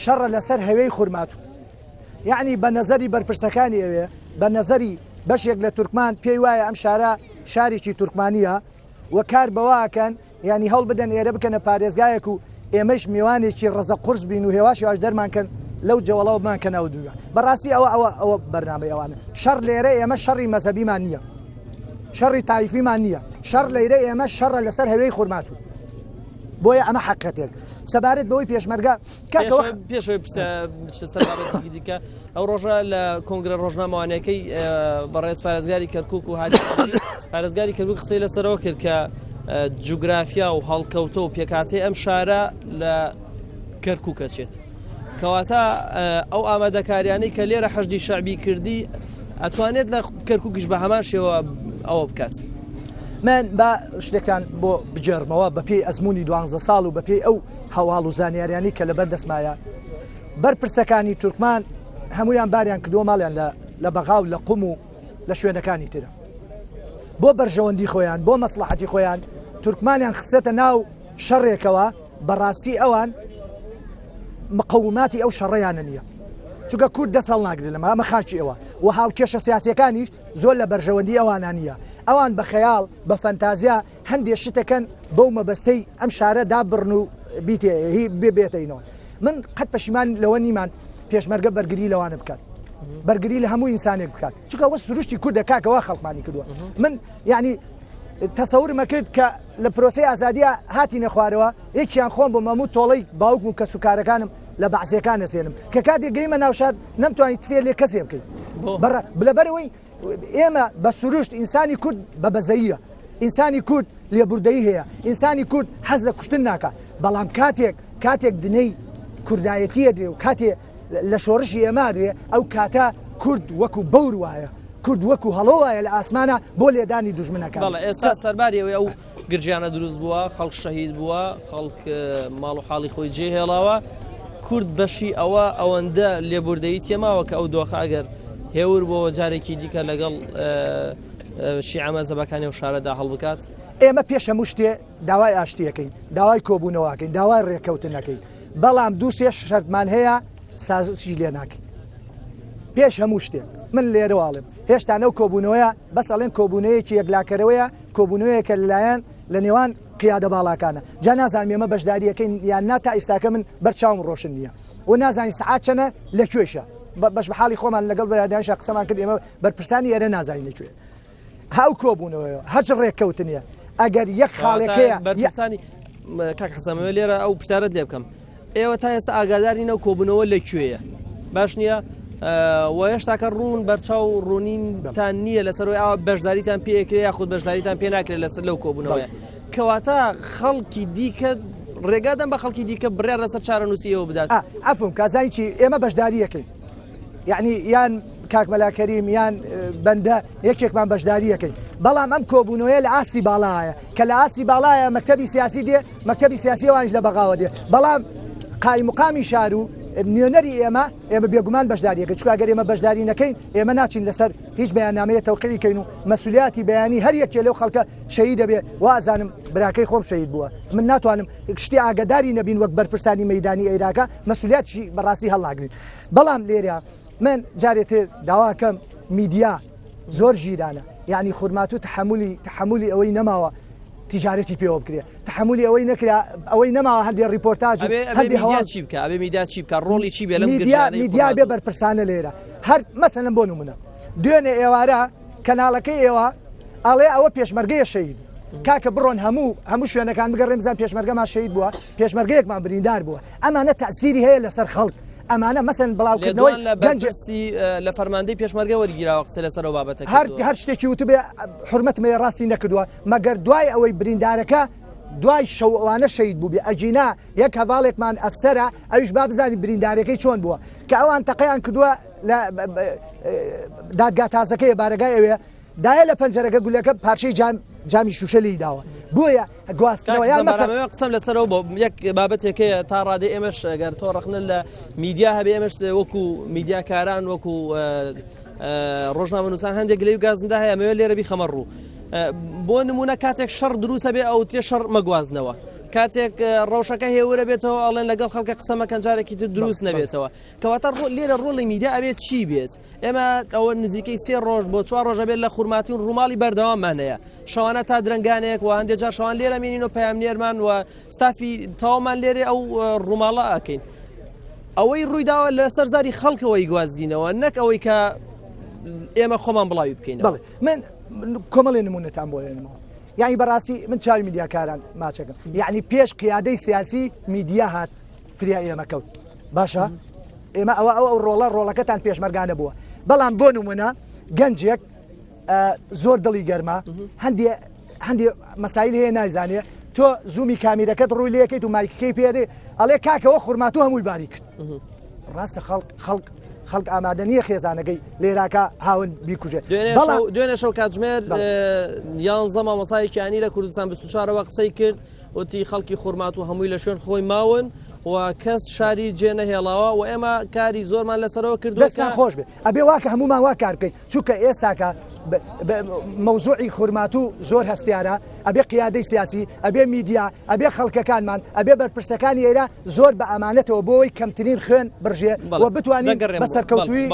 شەڕە لەسەر هەوێی خورماتوو یعنی بە نەزەری بەرپرسەکانی ئەوێ بە نەزەری بەشێک لە تورکمان پێی وایە ئەم شارە شارێکی تورکمانیە و کار بەواکەن ینی هەوڵ بدەن ئێرە بکەنە پارێزگایەک و ئێمەش میوانێکی ڕەزە قورس بین و هێواش هێواش دەرمان کەن لەو جەوەڵەوە بمان کە ناو دنیا بەڕاستی ئەوە ئەوە ئەوە بەرنامەی ئەوانە شەڕ لێرە ئێمە شەڕی مەزەبیمان نییە. شەڕی تایفیمان نییە شەڕ لەیرە ئێمە شەڕە لەسەر هەوێی خورماتوو بۆیە ئەمە حەقیقەتێک سەبارەت بەوەی پێشمەرگە کاکە وەخت پێشەوەی بچتە سەر بابەتێکی دیکە ئەو ڕۆژە لە کۆنگرە ڕۆژنامەوانەکەی بەڕێز پارێزگاری کەرکک و هادی پارێزگاری کەرکک قسەی لەسەرەوە کرد کە جوگرافیا و هەڵکەوتە و پێکاتی ئەم شارە لە کەرکک ئەچێت. کەواتە ئەو ئامادەکاریانەی کە لێرە حەشدی شەعبی کردی ئەتوانێت لە کەرکوکیش بە هەمان شێوە ئەوە بکات. من با شتێکان بۆ بگێڕمەوە بەپێی ئەزمموی دوانزە ساڵ و بەپێی ئەو هەواڵ و زانیاریانی کە لەبەر دەستمایە بەرپرسەکانی تورکمان هەمویان باریان کردووە ماڵیان لە بەغا و لە قوم و لە شوێنەکانی ترە بۆ بەرژەوەندی خۆیان بۆ مەسلحەتی خۆیان تورکمانیان خستێتە ناو شەڕێکەوە بەڕاستی ئەوان مقەوماتی ئەو شەڕیانە نییە چونکە کورد دەست هەڵناگرێت لەمە ئەمە خاکی ئەوە و هاوکێشە سیاسەکانیش زۆر لە بەرژەوەندی ئەوانە نییە ئەوان بە خەیاڵ بە فەنتازیا هەندێک شتەکەن بەو مەبەستەی ئەم شارە دابڕن و بیتێ هی بێتەینەوە من قەت پەشیمان لەوە نیمان پێشمەرگە بەرگری لەوانە بکات بەرگری لە هەموو ئینسانێک بکات چونکە وە سروشتی کوردە کاکەوا خەڵکمانی کردووە من یعنی تەسەورمە کرد کە لە پرۆسەی ئازادیا هاتینە خوارەوە یەکیان خۆم بووم هەموو تۆڵەی باوکم و کەسوکارەکانم لە بەعسیەکان ئەسێنم کە کاتێک گەیمە ناوشار نەمتوانی تفێ لێ کەسێ بکەین لەبەرەوەی ئێمە بە سروشت ئینسانی کورد بە بەزەیە ئینسانی کورد لێبوردەی هەیە ئینسانی کورد حەز لە کوشتن ناکە بەڵام کاتێک کاتێک دنەی کوردایەتیە درێ و کاتێ لە شۆڕشی ئێمە درێ ئەو کاتە کورد وەکو بەور وایە کورد وەکو هەڵۆ وایە لە ئاسمانە بۆ لێدانی دوژمنەکان. بەڵێ ئێستا سەرباری ئەوەی ئەو گرژیانە دروست بووە، خەڵک شەهید بووە، خەڵک ماڵ و حاڵی خۆی جێهێڵاوە، کورد بەشی ئەوە ئەوەندە لێبوردەیی تێماوە کە ئەو دۆخە ئەگەر هێور بۆوە جارێکی دیکە لەگەڵ شیعە مەزهەبەکانی ئەو شارەدا هەڵبکات. ئێمە پێش هەموو شتێ داوای ئاشتی ئەکەین، داوای کۆبوونەوە ئەکەین، داوای ڕێککەوتن ئەکەین، بەڵام دوو سێ شەرتمان هەیە سازشی لێ ناکەین. پێش هەموو شتێک من لێرەوە ئەڵێم هێشتا نەو کۆبوونەوەیە بەس ئەڵێن کۆبوونەیەکی یەکلاکەرەوەیە کۆبوونەوەیەکە لەلایەن لە نێوان قیادە باڵاکانە جا نازانم ئێمە بەشداریەکەین یان نا تا ئیستاکە من بەرچاوم ڕۆشن نییە و نازانین سەعات چەنە لە کوێشە بەش بە حاڵی خۆمان لەگەڵ برادەرانیشا قسەمان کرد ئێمە بەرپرسانی ئێرە نازانین لە کوێ ئەو کۆبوونەوەیە هەچ ڕێککەوتنیە ئەگەر یەک خاڵێکەیە بەرپرسانی کاک حەسەمەوە لێرە ئەو پرسیارت لێ بکەم ئێوە تا ئێستا ئاگاداری نەو کۆبوونەوە لە کوێیە باش نییە و هێشتاکە ڕوون بەرچاو ڕوونینتان نییە لەسەرەوەی ئاوا بەشداریتان پێکرێ یاخود بەشداریتان پێ ناکرێت لەسەر لەو کۆبوونەوەیە کەواتە خەڵکی دیکە ڕێگادەم بە خەڵکی دیکە بڕیار لەسەر چارەنووسی ئێوە بدات عەفوم کازانی چی ئێمە بەشداریەکەین یعنی یان کاک مەلا کەریم یان بەندە یەکێکمان بەشداریەکەین بەڵام ئەم کۆبوونەوەیە لە ئاستی باڵایە کە لە ئاستی باڵایە مەکتەبی سیاسی دێ مەکتەبی سیاسی ئەوانیش لە بەغاوە دێ بەڵام قایمقامی شار و نوێنەری ئێمە ئێمە بێگومان بەشداریەکە چونکە گەر ئێمە بەشداری نەکەین ئێمە ناچین لەسەر هیچ بەیاننامەیە تەوقیعی کەین و مەسولیاتی بەیانی هەر یەکێ لەو خەڵکە شەهید دەبێ وازانم براکەی خۆم شەهید بووە من ناتوانم شتی ئاگداری نەبین وەک بەرپرسانی مەدانی ئێراکە مەسولیاتشی بەڕاستی هەڵناگرین بەڵام لێرە من جارێ تر داواکەم میدیا زۆر ژیرانە یعنی خورماتوو تحملی تحملی ئەوەی نەماوە تیجارەتی پێوە بکرێ تحملی ئەوەی نەکرا ئەوەی نەماوە هەندێ ڕیپۆرتاج و هەندێ هەواڵ چی بکە ئەبێ میدیا چی بکە ڕۆڵی چی بێ لەم میدیا میدیا بێ بەرپرسانە لێرە هەر مەسەلەن بۆ نمونە دوێنێ ئێوارە کەناڵەکەی ئێوە ئەڵێ ئەوە پێشمەرگەیە شەهید کاکە بڕۆن هەموو هەموو شوێنەکان بگەڕێن بزان پێشمەرگەمان شەهید بووە پێشمەرگەیەکمان بریندار بووە ئەمانە تەسیری هەیە لەسەر خەڵک ئەمانە مەسەن بڵاوکردنەوەی لە بەرپرسی لە فەرماندەی پێشمەرگە وەرگیراوە قسە لەسەر ئەو بابەتە هەر هەر شتێکی وتبێ حرمەتم هەیە ڕاستی نەکردووە مەگەر دوای ئەوەی بریندارەکە دوای شەو ئەوانە شەهید بووبێ ئەگینا یەک هەڤاڵێکمان ئەفسەرە ئەویش با بزانین بریندارەکەی چۆن بووە کە ئەوان تەقەیان کردووە لە دادگا تازەکەی بارەگای ئەوێ دایە لە پەنجەرەکە گولەکە پارچەی جام جامی شوشە لی داوە بۆیە گواستنەوە یان مەسەر قسەم لەسەرەوە بۆ یەک بابەتێکەیە تا ڕادەی ئێمەش گەر تۆ ڕەخنە لە میدیا هەبێ ئێمەش وەکو میدیاکاران وەکو ڕۆژنامەنووسان هەندێک گلەی و گازندە هەیە ئەمەوێ لێرە بیخەمە ڕوو بۆ نمونە کاتێک شەڕ دروستە بێ ئەو ترێ شەڕ مەگوازنەوە کاتێک ڕەوشەکە هێورە بێتەوە ئەڵێن لەگەڵ خەڵکە قسە مەکەن جارێکی تر دروست نەبێتەوە کەواتە لێرە ڕۆڵی میدیا ئەبێت چی بێت ئێمە ئەوە نزیکەی سێ ڕۆژ بۆ چوار ڕۆژە بێت لە خورماتون ڕووماڵی بەردەواممان هەیە شەوانە تا درەنگانێک و هەندێک جار شەوان لێرە مێنین و پەیامنێرمان و ستافی تەواومان لێرێ ئەو ڕووماڵە ئەکەین ئەوەی ڕوویداوە لەسەر زاری خەڵکەوەی گوازینەوە نەک ئەوەی کە. ئێمە خۆمان بڵاوی بکەین. بەڵێ من کۆمەڵێ نمونەتان بۆ هێنمەوە. یعنی بەڕاستی من چاوی میدیاکاران ماچەکەم یعنی پێش قیادەی سیاسی میدیا هات فریا ئێمە کەوت باشە ئێمە ئەوە ئەو ئەو ڕۆڵە ڕۆڵەکەتان پێشمەرگانە بووە بەڵام بۆ نمونە گەنجێک زۆر دڵی گەرمە هەندێ هەندێ مەسایل هەیە نایزانێ تۆ زوومی کامیرەکەت ڕووی لەکەیت و مایکەکەی پێدێ ئەڵێ کاکەوە خورماتوو هەمووی باری کرد ڕاستە خەڵک خەڵک خەڵک ئامادە نییە خێزانەکەی لێراکە هاون بیکوژێ دوێنێ شەو کاتژمێر یانزە مامۆسایەکیانی لە کوردستان 24ەوە قسەی کرد وتی خەڵکی خورماتوو هەمووی لە شوێن خۆی ماون و کەس شاری جێ نەهێڵاوە و ئێمە کاری زۆرمان لەسەرەوە کردووە دەستان خۆش بێ ئەبێ واکە هەمومان وا کار بکەین چونکە ئێستاکە مەوزوعی خورماتوو زۆر هەستیارە ئەبێ قیادەی سیاسی ئەبێ میدیا ئەبێ خەڵکەکانمان ئەبێ بەرپرسەکانی ئێرە زۆر بە ئەمانەتەوە بۆی کەمترین خوێن بڕژێ و بتوانین بە سەرکەوتووی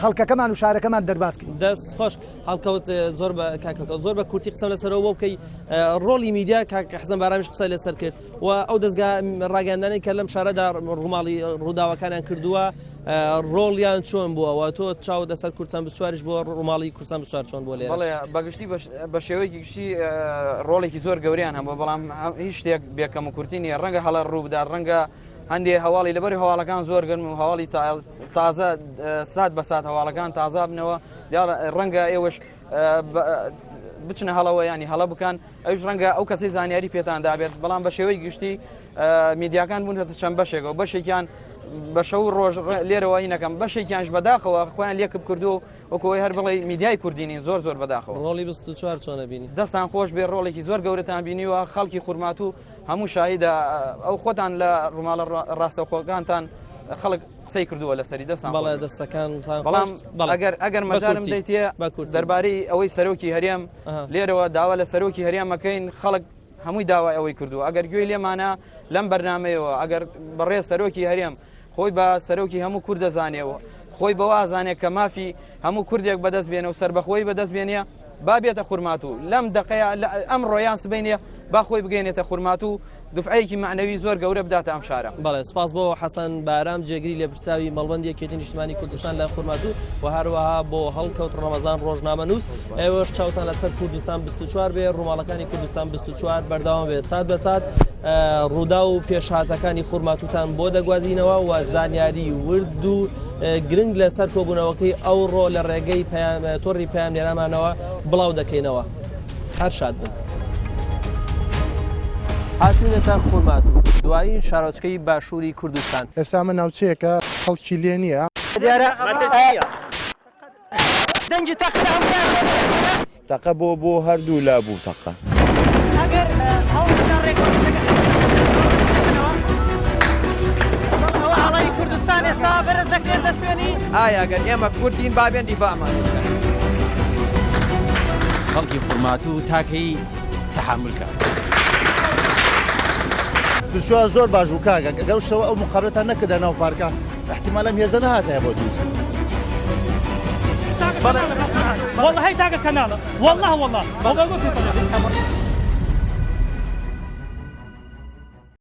خەڵکەکەمان و شارەکەمان دەرباز کەین. دەست خۆش هەڵکەوت زۆر بە کاک هەڵکەوت زۆر بە کورتی قسەم لەسەرەوە بۆ بکەی ڕۆڵی میدیا کاک حەسەن بارامیش قسەی لەسەر کرد و ئەو دەزگا ڕاگەیاندانەی کە لەم شارەدا ڕووماڵی ڕووداوەکانیان کردووە ڕۆڵیان چۆن بووە و تۆ چاوت لەسەر کوردستان بسواریش بۆ ڕووماڵی کوردستان بسوار چۆن بۆ لێرە؟ بەڵێ بەگشتی بە شێوەیەکی گشتی ڕۆڵێکی زۆر گەوریان هەبوو بەڵام هیچ شتێک بێکەم و کورتی نییە ڕەنگە هەڵە ڕوو بدات ڕەنگە هەندێ هەواڵی لەبەری هەواڵەکان زۆر گەرم و هەواڵی تازە سات بە سات هەواڵەکان تازە بنەوە ڕەنگە ئێوەش بچنە هەڵەوە ینی هەڵە بکەن ئەوش ڕەنگە ئەو کەسی زانیاری پێتان دابێت بەڵام بە شێوەی گشتی میدیاکان بوونەتە چەند بەشێکەوە بەشێکیان بە شەو ڕۆژ لێرەوە هینەکەم بەشێکیانش بەداخەوە خۆیان لێکب کردو وەکەوەی هەر بڵێ میدیای کوردینی زۆر زۆر بەداخەوە ڕۆڵی 24 چۆنە بینی دەستان خۆش بێ ڕۆڵێکی زۆر گەورەتان بینیوە خەڵکی خورماتوو هەموو شاهیدە ئەو خۆتان لە ڕووماڵە ڕاستەوخۆکانتان خەڵک قسەی کردووە لەسەری دەستان بەڵێ دەستەکانتان بەڵام ئەگەر ئەگەر مەجالم دەیتێ دەربارەی ئەوەی سەرۆکی هەرێم لێرەوە داوا لە سەرۆکی هەرێم مەکەین خەڵک هەمووی داوای ئەوەی کردووە ئەگەر گوێی لێمانە لەم بەرنمەیەوە ئەگەر بەڕێ سەرۆکی هەرێم خۆی بە سەرۆکی هەموو کورد دەزانێەوە خۆی بەوە ئازانێت کە مافی هەموو کوردێک بەدەست بێنە و سەربەخۆی بەدەست بێنێ با بێتە خورماتوو لەم دەقەیە ئەمڕۆ یان سبەینێ با خۆی بگەینێتە خورماتوو دوفعەیەکی مەعنەوی زۆر گەورە بداتە ئەم شارە. بەڵێ سپاس بۆ حەسەن بارام جێگری لێپرسراوی مەڵبەندی یەکێتی نیشتمانی کوردستان لە خورماتوو و هەروەها بۆ هەڵکەوت ڕەمەزان ڕۆژنامەنووس ئێوەش چاوتان لەسەر کوردستان 24 بێ ڕووماڵەکانی کوردستان 24 بەردەوام بێ سات بە سات ڕووداو و پێشهاتەکانی خورماتووتان بۆ دەگوازینەوە و زانیاری ورد و گرنگ لەسەر کۆبوونەوەکەی ئەوڕۆ لە ڕێگەی تۆڕی پەیامنێرانمانەوە بڵاو دەکەینەوە. هەر شاد بن. هاتوینەتە خورماتوو، دوایین شارۆچکەی باشووری کوردستان. ئێستا ئەمە ناوچەیەکە خەڵکی لێ نییە. دیارە دەنگی تەقە لە هەموو لایەک دەبیسترێت. تەقە بۆ بۆ هەردوو لا بوو تەقە. ئەگەر هەوڵ بدەن ڕێککەوتنەکە بکەنەوە، بەڵێ ئەوە ئاڵای کوردستان ئێستا بەرز دەکرێت لە شوێنی. ئایا گەر ئێمە کوردین با بێن دیفاعمان لێ بکەن. خەڵکی خورماتوو تاکەی تەحەمول کە. 24 زۆر باش بوو کاکە گەر شەوە ئەو مقابلەتان نەکردە ناو پارکە احتیمال ئەم هێزە نەهاتایە بۆ دووز. والله هي تاقة كنالة والله والله.